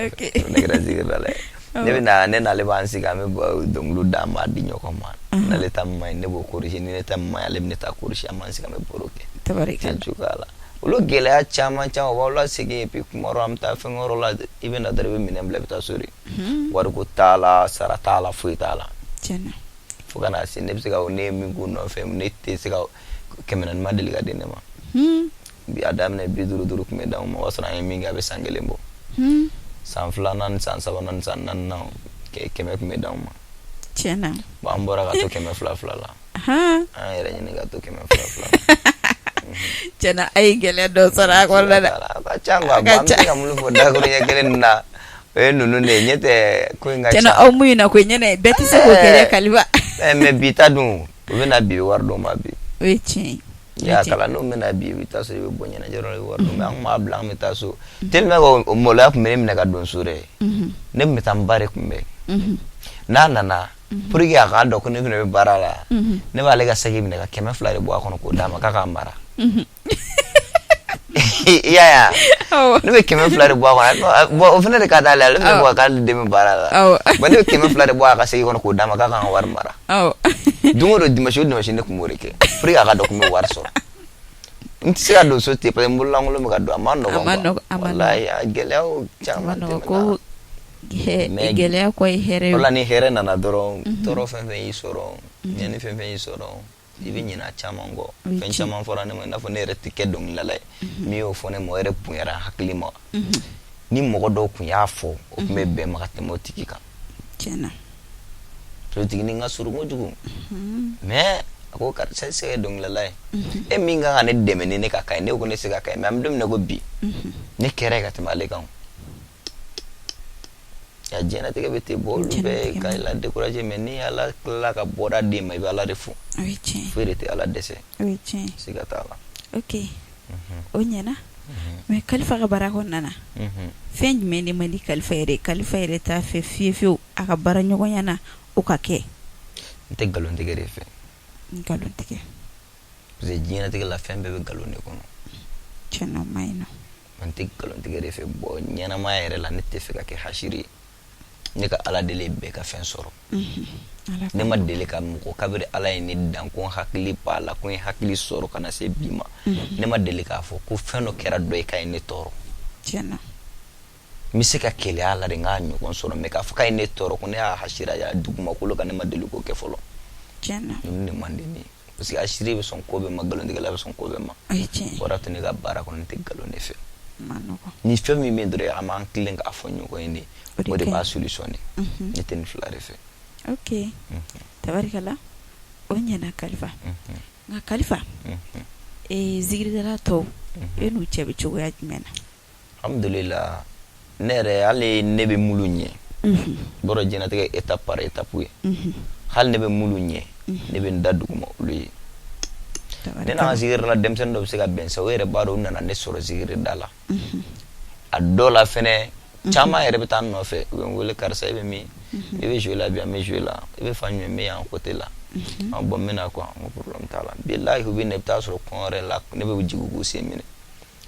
o ne kɛra zikiridala ye. Ne bɛ na, ne n'ale b'an sigi, an bɛ dɔnkiliw da, an b'a di ɲɔgɔn ma. N'ale ta man ɲi, ne b'o corriger, ni ne ta man ɲi, ale bɛ ne ta corriger. An b'an sigi, an bɛ baro kɛ. Tabarikala. Cogoya la, olu gɛlɛya caman caman o b'aw lasegin. Et puis kuma dɔ, an bɛ taa fɛn wɛrɛ la, i bɛ na dɔrɔn, i bɛ minɛn bila, i bɛ taa so de. Wariko t'a la, sara t'a la, foyi t'a la. Tiɲɛna. Fo ka na se, ne bɛ se ka, ne ye min k'u nɔfɛ, ne tɛ se ka 400 ma deli ka di ne ma. Bi a daminɛ 50 duuru tun bɛ d'anw ma, o y'a sɔrɔ an ye min kɛ a bɛ san kelen bɔ. San filanan ni san sabanan ni san naaninan, 100 tun bɛ d'anw ma. Tiɲɛna. Bon, an bɔra ka to 200 fila la, an yɛrɛ ɲini ka to 200 fila la. Tiɲɛna, a ye gɛlɛya dɔ sɔrɔ a kɔnɔna la. A ka ca quoi. Bon, an bɛ se ka mun fɔ dakuruɲɛ kelen nin na, o ye ninnu de ye, ɲɛ tɛ ko in ka ca. Tiɲɛna, aw mun na ko ɲɛnɛ bɛɛ tɛ se k'o kɛ dɛ, Kalifa. Mais bi ta dun, u bɛ na bi, i bɛ wari d'u ma bi. O ye tiɲɛ ye. I y'a kalan, n'u bɛna bi, i bɛ taa so, i bɛ bɔ ɲɛnajɛ yɔrɔ la, i bɛ wari d'u ma. An kun b'a bila, an bɛ taa so tellement que o maloya tun bɛ ne minɛ ka don so dɛ. Ne tun bɛ taa n ba de kunbɛn n'a nana, pour que a k'a dɔn ko ne fana bɛ baara la. Ne b'ale ka saki minɛ ka 200 de bɔ a kɔnɔ k'o d'a ma k'a k'a mara. I y'a ye wa? Ne bɛ 200 de bɔ a kɔnɔ. Bon, o fana de ka d'ale ye, ale fana bɔ k'ale den bɛ baara la. Bon, ne bɛ 200 de bɔ a ka saki kɔnɔ k'o d'a ma k'a k'an ka wari mara. Don o don, dimanche o dimanche, ne tun b'o de kɛ pour que a ka dɔn ko n bɛ wari sɔrɔ. N tɛ se ka don so ten parce que n bololankolon bɛ ka don, a ma nɔgɔn quoi. Walayi, a gɛlɛyaw caman tɛmɛna. Ko gɛlɛya kɔ ye hɛrɛ ye. O la, ni hɛrɛ nana dɔrɔn, tɔɔrɔ fɛn fɛn y'i sɔrɔ, ɲɛni fɛn fɛn y'i sɔrɔ, i bɛ ɲinɛ a caman kɔ. Fɛn caman fɔra ne ma, i n'a fɔ ne yɛrɛ tɛ kɛ dɔnkilidala ye. Min y'o fɔ ne ma, o yɛrɛ bonyara n hakili ma. Ni mɔgɔ dɔw tun y'a fɔ, o tun bɛ bɛn ma ka tɛmɛ o tigi kan. Tiɲɛna. O tigi ni n ka surun kojugu, mais a ko: "Karisa, e tɛ se ka kɛ dɔnkilidala ye." E min kan ka ne dɛmɛ ni ne ka ka ye, ne ko ne tɛ se ka ka ye, mais an bɛ don min na ko bi, ne kɛra ye ka tɛmɛ ale kan. Ya, diɲɛlatigɛ bɛ ten. Bɔ, olu bɛɛ ka la décourager, mais ni Ala tilala ka bɔda d'e ma, i bɛ Ala de fo. Foyi de tɛ Ala dɛsɛ. O ye tiɲɛ ye. Siga t'a la. Ok, o ɲɛna. Mais Kalifa ka baara kɔnɔna na, fɛn jumɛn de man di Kalifa yɛrɛ? Kalifa yɛrɛ t'a fɛ fiyewu fiyewu a ka baara ɲɔgɔnya na, o ka kɛ. N tɛ nkalon tigɛ de fɛ. Nkalon tigɛ. Parce que diɲɛlatigɛ la, fɛn bɛɛ bɛ nkalon de kɔnɔ. Tiɲɛna, o ma ɲi nɔ. N tɛ nkalon tigɛ de fɛ. Bɔn, ɲɛnamaya yɛrɛ la, ne tɛ fɛ ka kɛ hasiri ye. Ne ka Ala deli bɛɛ ka fɛn sɔrɔ. Ne ma deli ka mɔgɔ, kabiri Ala ye ne dan ko n hakili b'a la, ko n ye hakili sɔrɔ ka na se bi ma, ne ma deli k'a fɔ ko fɛn dɔ kɛra dɔ ye k'a ye ne tɔɔrɔ. N bɛ se ka keleya la de n k'a ɲɔgɔn sɔrɔ, mais k'a fɔ k'a ye ne tɔɔrɔ, ko ne y'a hasira ya dugumakolo kan, ne ma deli k'o kɛ fɔlɔ. Ninnu de man di ne ye, parce que hasiri bɛ sɔn ko bɛɛ ma, nkalontigɛla bɛ sɔn ko bɛɛ ma. O de to ne ka baara kɔnɔ, ne tɛ nkalon de fɛ. Ni fɛn min bɛ yen dɔrɔn, an b'an tilen k'a fɔ ɲɔgɔn ye de, o de b'a solutionner. Ne tɛ nin fila de fɛ. Ok, tabarikala, o ɲɛna Kalifa. Nka Kalifa, zikiridala tɔw, e n'u cɛ bɛ cogoya jumɛn na? Alhamdulillah, ne yɛrɛ, hali ne bɛ minnu ɲɛ, bɔra diɲɛnatigɛ étape par étape ye, hali ne bɛ minnu ɲɛ, ne bɛ n da duguma olu ye. Ne n'an ka zikirila denmisɛnnin dɔ bɛ se ka bɛn sa, o yɛrɛ b'a dɔn, u nana ne sɔrɔ zikirida la. A dɔw la fɛnɛ, caman yɛrɛ bɛ taa n nɔfɛ, u bɛ n wele: karisa, e bɛ min? I bɛ jouer la bi? An bɛ jouer la. I bɛ fan jumɛn? N bɛ yan côté la. Ah bon, n bɛ na quoi. N ko problème t'a la. Bilahi, u bɛ na, i bɛ taa sɔrɔ kɔɲɔ yɛrɛ la, ne bɛ jigin k'u sen minɛ,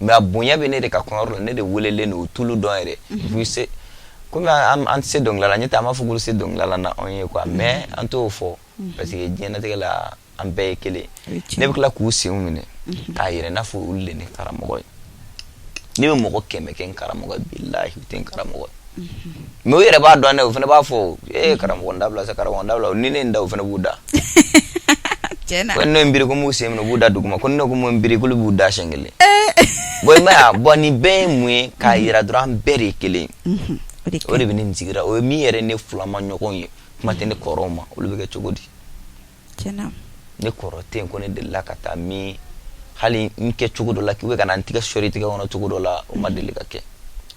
mais a bonya bɛ ne de ka kɔɲɔyɔrɔ la, ne de welelen don, u tulu dɔn yɛrɛ. Puis se komi an tɛ se dɔnkilida la, ɲɛ tɛ, an b'a fɔ k'olu se dɔnkilida la na anw ye quoi, mais an t'o fɔ, parce que diɲɛlatigɛ la, an bɛɛ ye kelen. Ne bɛ tila k'u senw minɛ k'a yɛrɛ n'a fɔ olu de ne karamɔgɔ ye. Ne bɛ mɔgɔ 100 kɛ n karamɔgɔ ye, bilahi, u tɛ n karamɔgɔ ye, mais u yɛrɛ b'a dɔn dɛ. U fana b'a fɔ: ee, karamɔgɔ, n dabila sa, karamɔgɔ, n dabila. Ni ne ye n da, u fana b'u da. Ko ne ye n biri ko n b'u sen minɛ, u b'u da duguma. Ko ne ko n biri, k'olu b'u da siɲɛ kelen. Bon, i ma ye, bon, nin bɛɛ ye mun ye? K'a yira dɔrɔn an bɛɛ de ye kelen ye. O de bɛ ne nin sigira, o ye min yɛrɛ ne fulama ɲɔgɔn ye. Kuma tɛ ne kɔrɔw ma, olu bɛ kɛ cogo di? Ne kɔrɔ tɛ yen ko ne delila ka taa min hali n kɛ cogo dɔ la k'i bɛ ka na n tigɛ sɔri tigɛ kɔnɔ cogo dɔ la, o ma deli ka kɛ.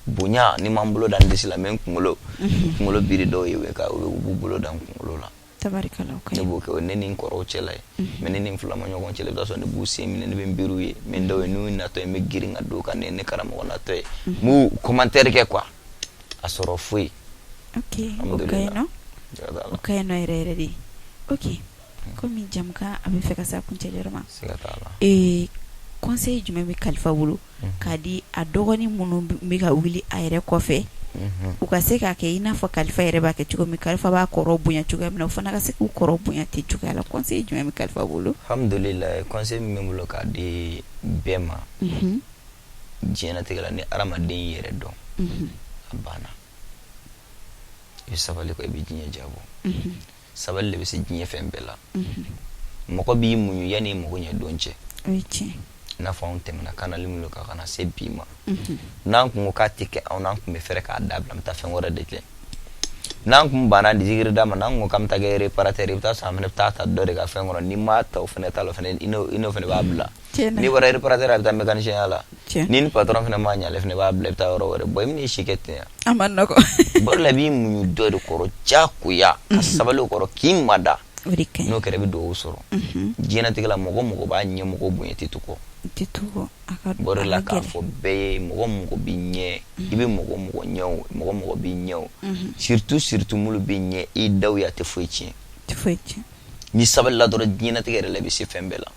Bonya ni m'an bolo da n disi la, n bɛ n kunkolo biri dɔw ye, u b'u bolo da n kunkolo la. Ne b'o kɛ, o ne ni n kɔrɔw cɛla ye. Mais ne ni n fulama ɲɔgɔn cɛla, i bɛ taa sɔrɔ ne b'u sen minɛ, ne bɛ n biri u ye. Mais dɔw ye, n'u natɔ ye, n bɛ girin ka don kan, ne karamɔgɔ natɔ ye, n b'u commentaire kɛ quoi, a sɔrɔ foyi. Ok, o ka ɲi nɔ, o ka ɲi nɔ yɛrɛ yɛrɛ de. Ok, komi jamukan a bɛ fɛ ka se a kuncɛli yɔrɔ ma, ee, conseil jumɛn bɛ Kalifa bolo k'a di a dɔgɔnin minnu bɛ ka wuli a yɛrɛ kɔfɛ, u ka se k'a kɛ i n'a fɔ Kalifa yɛrɛ b'a kɛ cogo min, Kalifa b'a kɔrɔ bonya cogoya min na, u fana ka se k'u kɔrɔ bonya ten cogoya la? Conseil jumɛn bɛ Kalifa bolo? Alhamdulillah, conseil min bɛ n bolo k'a di bɛɛ ma, diɲɛlatigɛ la, ni hadamaden y'i yɛrɛ dɔn, a banna. I bɛ sabali kɔ, i bɛ diɲɛ jabɔ. Sabali de bɛ se diɲɛ fɛn bɛɛ la. Mɔgɔ b'i muɲu yanni i mago ɲɛ don cɛ. I n'a fɔ anw tɛmɛna kanali minnu kan ka na se bi ma, n'an kun ko k'a tɛ kɛ anw n'an kun bɛ fɛrɛ k'a dabila, an bɛ taa fɛn wɛrɛ de kɛ. N'an kun banna zikirida ma, n'an ko k'an bɛ taa kɛ réparateur, i bɛ taa sɔrɔ an fana bɛ taa ta dɔ de ka fɛn kɔnɔ. N'i m'a ta o fana ta la, o fana i n'o fana b'a bila. N'i bɔra réparateur, a bɛ taa mécanicien ya la. Ni patron fana m'a ɲɛ, ale fana b'a bila, i bɛ taa yɔrɔ wɛrɛ. Bon, i bɛn'i si kɛ ten. A ma nɔgɔn. Baro la, i b'i muɲu dɔ de kɔrɔ diyagoya, ka sabali o kɔrɔ, k'i mada. N'o kɛra, i bɛ dugawu sɔrɔ. Diɲɛlatigɛ la, mɔgɔ mɔgɔ b'a ɲɛmɔgɔ bonya, i tɛ to kɔ. Baro la, k'a fɔ bɛɛ ye, mɔgɔ mɔgɔ b'i ɲɛ, i bɛ mɔgɔ mɔgɔ ɲɛ o, mɔgɔ mɔgɔ b'i ɲɛ o, surtout surtout minnu b'i ɲɛ, i daw ye, a tɛ foyi tiɲɛ. Ni sabalila dɔrɔn, diɲɛlatigɛ yɛrɛ la, i bɛ se fɛn bɛɛ la.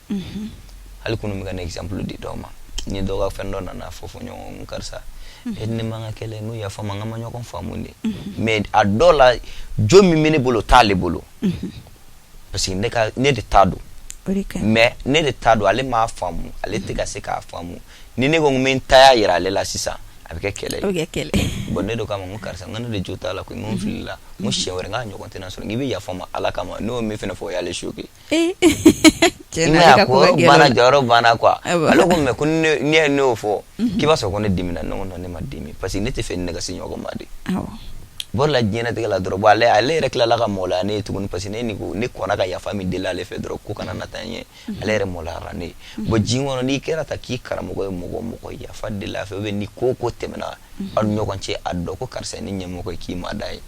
Hali kunun, bɛ ka exemple di dɔw ma, ni dɔw ka fɛn dɔ nana fɔ ɲɔgɔn: karisa, e ni man ka kɛlɛ, n'u yafa ma, n ka ma ɲɔgɔn faamu de. Mais a dɔw la, jo min bɛ ne bolo, t'ale bolo, parce que ne ka ne de ta don. Mais ne de ta don, ale m'a faamu, ale tɛ ka se k'a faamu. Ni ne ko n bɛ n ta yira ale la sisan, a bɛ kɛ kɛlɛ ye. Bon, ne de k'a ma, n ko karisa, n ko ne de jo t'a la koyi, n ko n filila, n ko siɲɛ wɛrɛ n k'a ɲɔgɔn tɛna sɔrɔ, n k'i bɛ yafa n ma Ala kama. N'o ye min fana fɔ, o y'ale choqué. Ko banna, jɔyɔrɔ banna quoi. Ale ko mais ko ne ye ne y'o fɔ, k'i b'a sɔrɔ ko ne dimina. Ne ko non, ne ma dimi, parce que ne tɛ fɛ ne ka se ɲɔgɔn ma de. Bɔra la diɲɛlatigɛ la dɔrɔn. Bon, ale yɛrɛ tilala ka maloya ne ye tuguni, parce que ne ni ko ne kɔnna ka yafa min deli ale fɛ dɔrɔn, ko kana na taa ɲɛ, ale yɛrɛ maloyara ne ye. Bon, diɲɛ kɔnɔ, n'i kɛra ta k'i karamɔgɔ ye, mɔgɔ mɔgɔ yafa deli a fɛ, ou bien ni ko ko tɛmɛna aw ni ɲɔgɔn cɛ, a dɔn ko karisa ye ne ɲɛmɔgɔ ye, k'i ma da ye,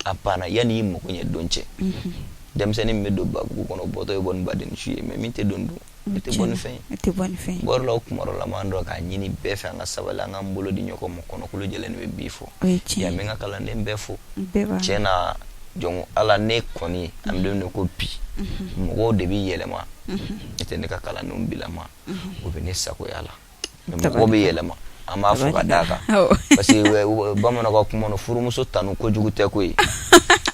a banna. Yanni i mago ɲɛ don cɛ, denmisɛnnin min bɛ don babugu kɔnɔ, bɔtɔ ye bɔ ni badenni su ye, mais min tɛ don dun, ne tɛ bɔ ni fɛn ye. Bɔrɔ la, o kuma dɔ la, m'an dɔn k'a ɲini bɛɛ fɛ, an ka sabali, an k'an bolo di ɲɔgɔn ma, kɔnɔkulu jɛlen bɛ bi fɔ yan. N bɛ n ka kalanden bɛɛ fo tiɲɛ na, jɔn Ala. Ne kɔni, an bɛ don min ko bi, mɔgɔw de bɛ yɛlɛma, ne tɛ ne ka kalandenw bilama, o bɛ ne sagoya la, mais mɔgɔw bɛ yɛlɛma. An b'a fɔ ka d'a kan, parce que bamananw ka kuma don, furumuso tanu kojugu tɛ koyi.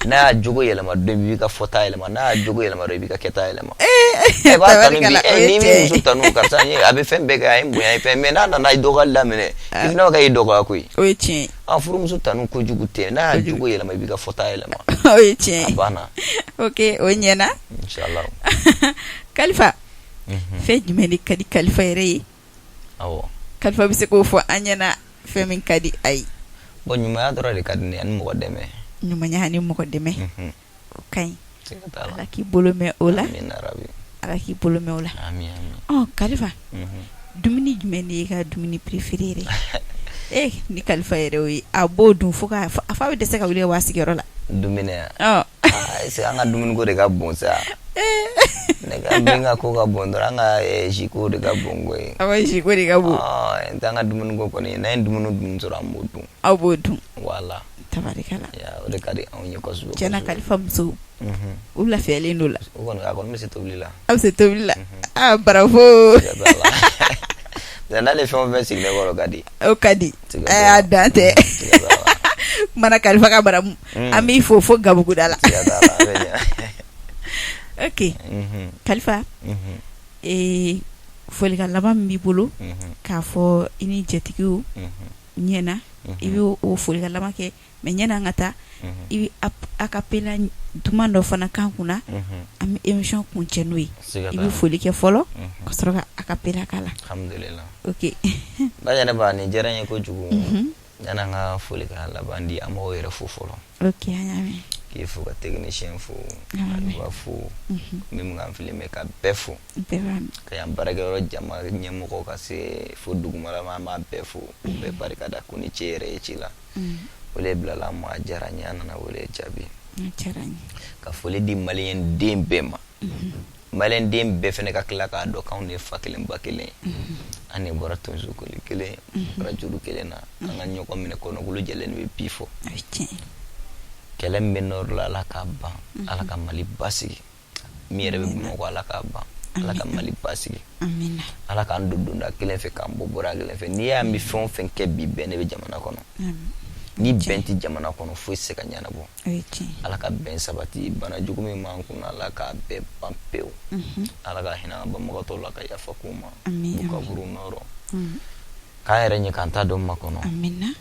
N'a y'a jogo yɛlɛma don, i b'i ka fɔta yɛlɛma. N'a y'a jogo yɛlɛma don, i b'i ka kɛta yɛlɛma. E b'a tanu bi, n'i m'i muso tanu, karisa ye, a bɛ fɛn bɛɛ kɛ, a ye n bonya, a ye fɛn, mais n'a nana i dɔgɔyali daminɛ, i fana b'a kɛ i dɔgɔya koyi. O ye tiɲɛ ye. An furumuso tanu kojugu tɛ. N'a y'a jogo yɛlɛma, i b'i ka fɔta yɛlɛma. O ye tiɲɛ ye. A banna. Ok, o ɲɛna. Inchallah. Kalifa, fɛn jumɛn de ka di Kalifa yɛrɛ ye? Kalifa bɛ se k'o fɔ an ɲɛna, fɛn min ka di a ye? Bon, ɲumanya dɔrɔn de ka di ne ye ani mɔgɔ dɛmɛ. Ɲumanya ani mɔgɔ dɛmɛ, o ka ɲi. Ala k'i bolo mɛn o la, Ala k'i bolo mɛn o la. Kalifa, dumuni jumɛn de y'i ka dumuni préféré yɛrɛ ye? Ni Kalifa yɛrɛ ye, a b'o dun fo a fa bɛ dɛsɛ ka wuli ka bɔ a sigiyɔrɔ la. Dumuni? Est-ce an ka dumuniko de ka bon sa? Ne ka min ka ko ka bon dɔrɔn, an ka jus ko de ka bon koyi. Aw ka jus ko de ka bon. N t'an ka dumuniko kɔni, n'an ye dumuni dun sɔrɔ, an b'o dun. Aw b'o dun. Voilà. Tabarikala. O de ka di anw ye kosɛbɛ. Tiɲɛna, Kalifa muso, u lafiyalen don la. O kɔni, a kɔni bɛ se tobili la. A bɛ se tobili la. Aa, bravo. N'ale fɛn o fɛn sigilen kɔrɔ, o ka di. O ka di. A dan tɛ kumana. Kalifa ka baramu, an b'i fo fo Gabuguda la. Ok Kalifa, folikan laban min b'i bolo k'a fɔ i ni jatigiw ɲɛna, i bɛ o folikan laban kɛ. Mais ɲɛna an ka taa, i bɛ a cappella duman dɔ fana k'an kunna, an bɛ émission kuncɛ n'o ye. I bɛ foli kɛ fɔlɔ ka sɔrɔ ka a cappella k'a la. Alhamdulillah. Ok. Ba Jɛnɛba, nin diyara n ye kojugu. Yanni an ka folikan laban di, an b'aw yɛrɛ fo fɔlɔ. Ok, an y'a mɛn. K'i fo, ka technicien fo, ka fo min k'an filmer, ka bɛɛ fo. Bɛɛ b'a mɛn. Ka yan baarakɛyɔrɔ jama ɲɛmɔgɔ ka se fo dugumala ma, an b'a bɛɛ fo. U bɛɛ barika da ko ni ce yɛrɛ ye ci la. Wele bilala an ma, a diyara n ye, an nana wele jaabi. Ka foli di maliyɛn den bɛɛ ma. Maliyɛn den bɛɛ fana ka tila k'a dɔn k'anw de ye fa kelen ba kelen, an de bɔra tonso koli kelen, bɔra juru kelen na. An ka ɲɔgɔn minɛ, kɔnɔkulu jɛlen de bɛ bi fɔ. Kɛlɛ min bɛ nord la, Ala k'a ban. Ala ka Mali basigi. Min yɛrɛ bɛ Bamakɔ, Ala k'a ban. Ala ka Mali basigi. Ala k'an don donda kelen fɛ, k'an bɔ bɔda kelen fɛ. N'i y'a mɛn fɛn o fɛn kɛ bi, bɛn de bɛ jamana kɔnɔ. Ni bɛn tɛ jamana kɔnɔ, foyi tɛ se ka ɲɛnabɔ. Ala ka bɛn sabati. Bana jugu min b'an kunna, Ala k'a bɛɛ ban pewu. Ala ka hinɛ an banbagatɔw la, ka yafa k'u ma, k'u kaburu nɔɔrɔ, k'an yɛrɛ ɲɛ k'an ta dɔn makɔnɔ,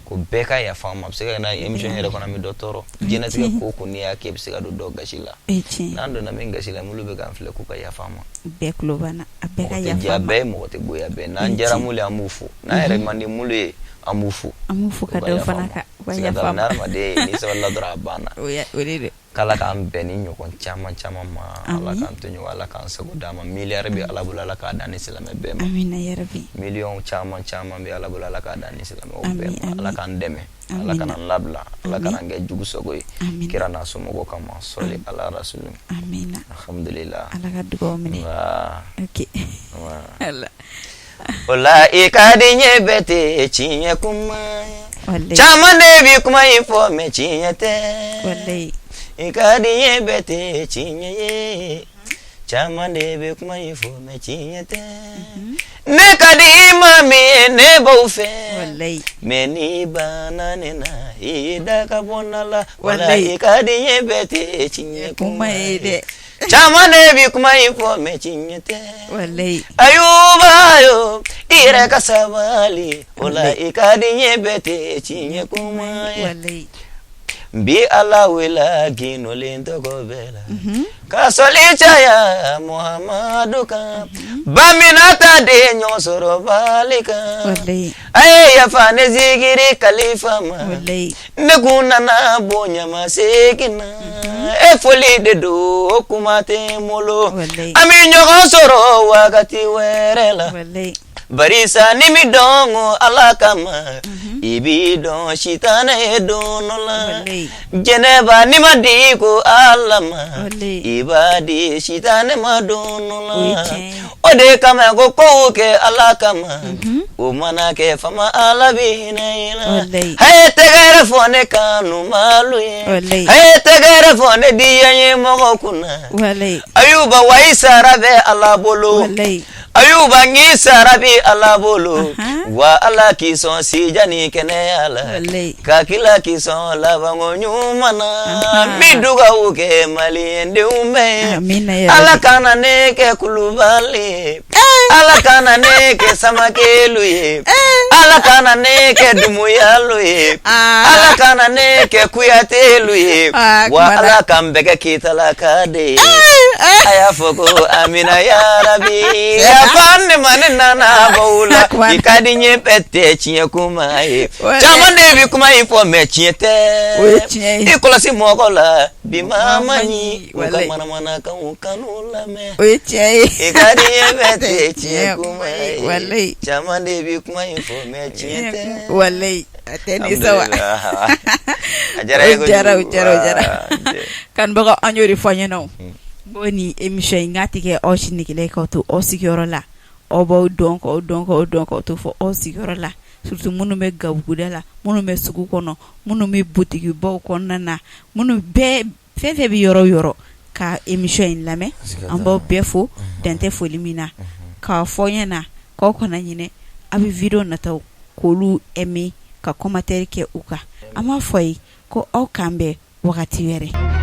ko bɛɛ ka yafa an ma. A bɛ se ka na émission yɛrɛ kɔnɔ, an bɛ dɔ tɔɔrɔ. Diɲɛlatigɛ ko o ko, n'i y'a kɛ, i bɛ se ka don dɔ gasi la. N'an donna min gasi la, minnu bɛ k'an filɛ, k'u ka yafa an ma. Bɛɛ tulo b'an na, a bɛɛ ka mɔgɔ tɛ yafa diya an ma. bɛɛ ye, mɔgɔ tɛ goya bɛɛ. N'an diyara minnu ye, an b'u fo. N'an yɛrɛ man di minnu ye, an b'u fo. An b'u fo ka U ka dɔ yafa fana an ma. kan, u ka Siga t'a yafa la, an ni ma. hadamaden n'i sabalila dɔrɔn, a banna. O de don. K'Ala k'an bɛn ni ɲɔgɔn caman caman ma. Ala Amin. k'an to ɲɔgɔn, Ala k'an sago d'an ma. Miliyari bɛ Ala bolo, Ala k'a d'an ni silamɛ bɛɛ ma. Amina yarabi. Miliyɔn caman caman bɛ Ala bolo, Ala k'a d'an ni silamɛw bɛɛ Amin, ma. Ala amin. k'an dɛmɛ, Ala kana Amina. an labila, Ala Amin. kana an kɛ jugu sago ye. Amina. Kira n'a somɔgɔw kama, sɔli ala rasulu. Amina. Alhamdulillah. Ala ka dugawu minɛ. Nba. Ok. Nba. Ala. O la i ka di ɲɛ bɛɛ tɛ tiɲɛ kuma Walayi. Caman de bi kuma in fɔ, mais tiɲɛ tɛ. Walayi. I ka di ɲɛ bɛɛ tɛ tiɲɛ ye. Caman de bɛ kuma in fɔ, mais tiɲɛ tɛ. Ne ka di i ma min ye, ne b'o fɛ. Walayi. Mais n'i banna ne na, i da ka bɔ na la. Wala Walayi. i ka di ɲɛ bɛɛ tɛ tiɲɛ Kuma ye dɛ. Caman de bi kuma in fɔ, mais tiɲɛ tɛ. Walayi. Ayuba yo, i yɛrɛ ka sabali. O la i ka di ɲɛ bɛɛ tɛ tiɲɛ kuma ye. Walayi. N bi Ala wele ginolen tɔgɔ bɛɛ la, ka sɔli caya Muhamadu kan, Baminata den ɲɔgɔn sɔrɔ bali kan. Walayi. A ye yafa ne zikiri kalifa ma. Walayi. Ne kun nana bonya ma segin na. E foli de don, o kuma tɛ n bolo. Walayi. An bɛ ɲɔgɔn sɔrɔ wagati wɛrɛ la. Walayi. Barisa ni mi dɔn ko Ala kama, i b'i dɔn sitanɛ ye don dɔ la. Walayi. Jɛnɛba, ni ma di ko Ala ma, Walayi. i b'a di sitanɛ ma don dɔ O ye la. tiɲɛ ye. O de kama ko kow kɛ Ala kama, o mana kɛ, fama Ala bɛ hinɛ i la. Walayi. A ye tɛgɛrɛ fɔ ne kanu maalu ye. Walayi. A ye tɛgɛrɛ fɔ ne diya ye mɔgɔ kunna. Walayi. Ayuba, wa i sara bɛ Ala bolo. Walayi. Ayuba. Ayuba n sara bi Ala bolo wa Ala k'i sɔn sijan ni kɛnɛya la ka kila k'i sɔn labanko ɲuman na n bɛ dugawu kɛ maliyɛndenw bɛɛ ye Ala kana ne kɛ Kulubali ye Ala kana ne kɛ Samakɛlu ye Ala kana ne kɛ Dumuyalu ye Ala kana ne kɛ Kuyatelu ye wa Ala k'an bɛɛ kɛ Keyitalaka de ye a y'a fɔ ko amina yarabi yafa ne ma ne nana b'aw la i ka di n ye bɛɛ tɛ tiɲɛ kuma ye caman de bɛ kuma in fɔ mais tiɲɛ tɛ i kɔlɔsi mɔgɔ la bi maa man ɲi u ka manamanakanw kan'u lamɛn o ye tiɲɛ ye i ka di n ye bɛɛ tɛ tiɲɛ kuma ye caman de bɛ kuma in fɔ mais tiɲɛ tɛ walayi a tɛ ni sawa a diyara o diyara o diyara o diyara kanubagaw an y'o de fɔ ɲɛna o ko ni émission in k'a tɛ kɛ aw si negela ye k'aw to aw sigiyɔrɔ la aw b'aw dɔn k'aw dɔn k'aw dɔn k'aw to fɔ aw sigiyɔrɔ la surtout minnu bɛ gabuguda la minnu bɛ sugu kɔnɔ minnu bɛ butigibaw kɔnɔna na minnu bɛɛ fɛn fɛn bɛ yɔrɔ o yɔrɔ ka émission in lamɛn an b'aw bɛɛ fo dan tɛ foli min na k'a fɔ ɲɛna k'aw kana ɲinɛ aw bɛ vidéo nataw k'olu aimer ka commentaire kɛ u kan an b'a fɔ ye ko aw k'an bɛn wagati wɛrɛ.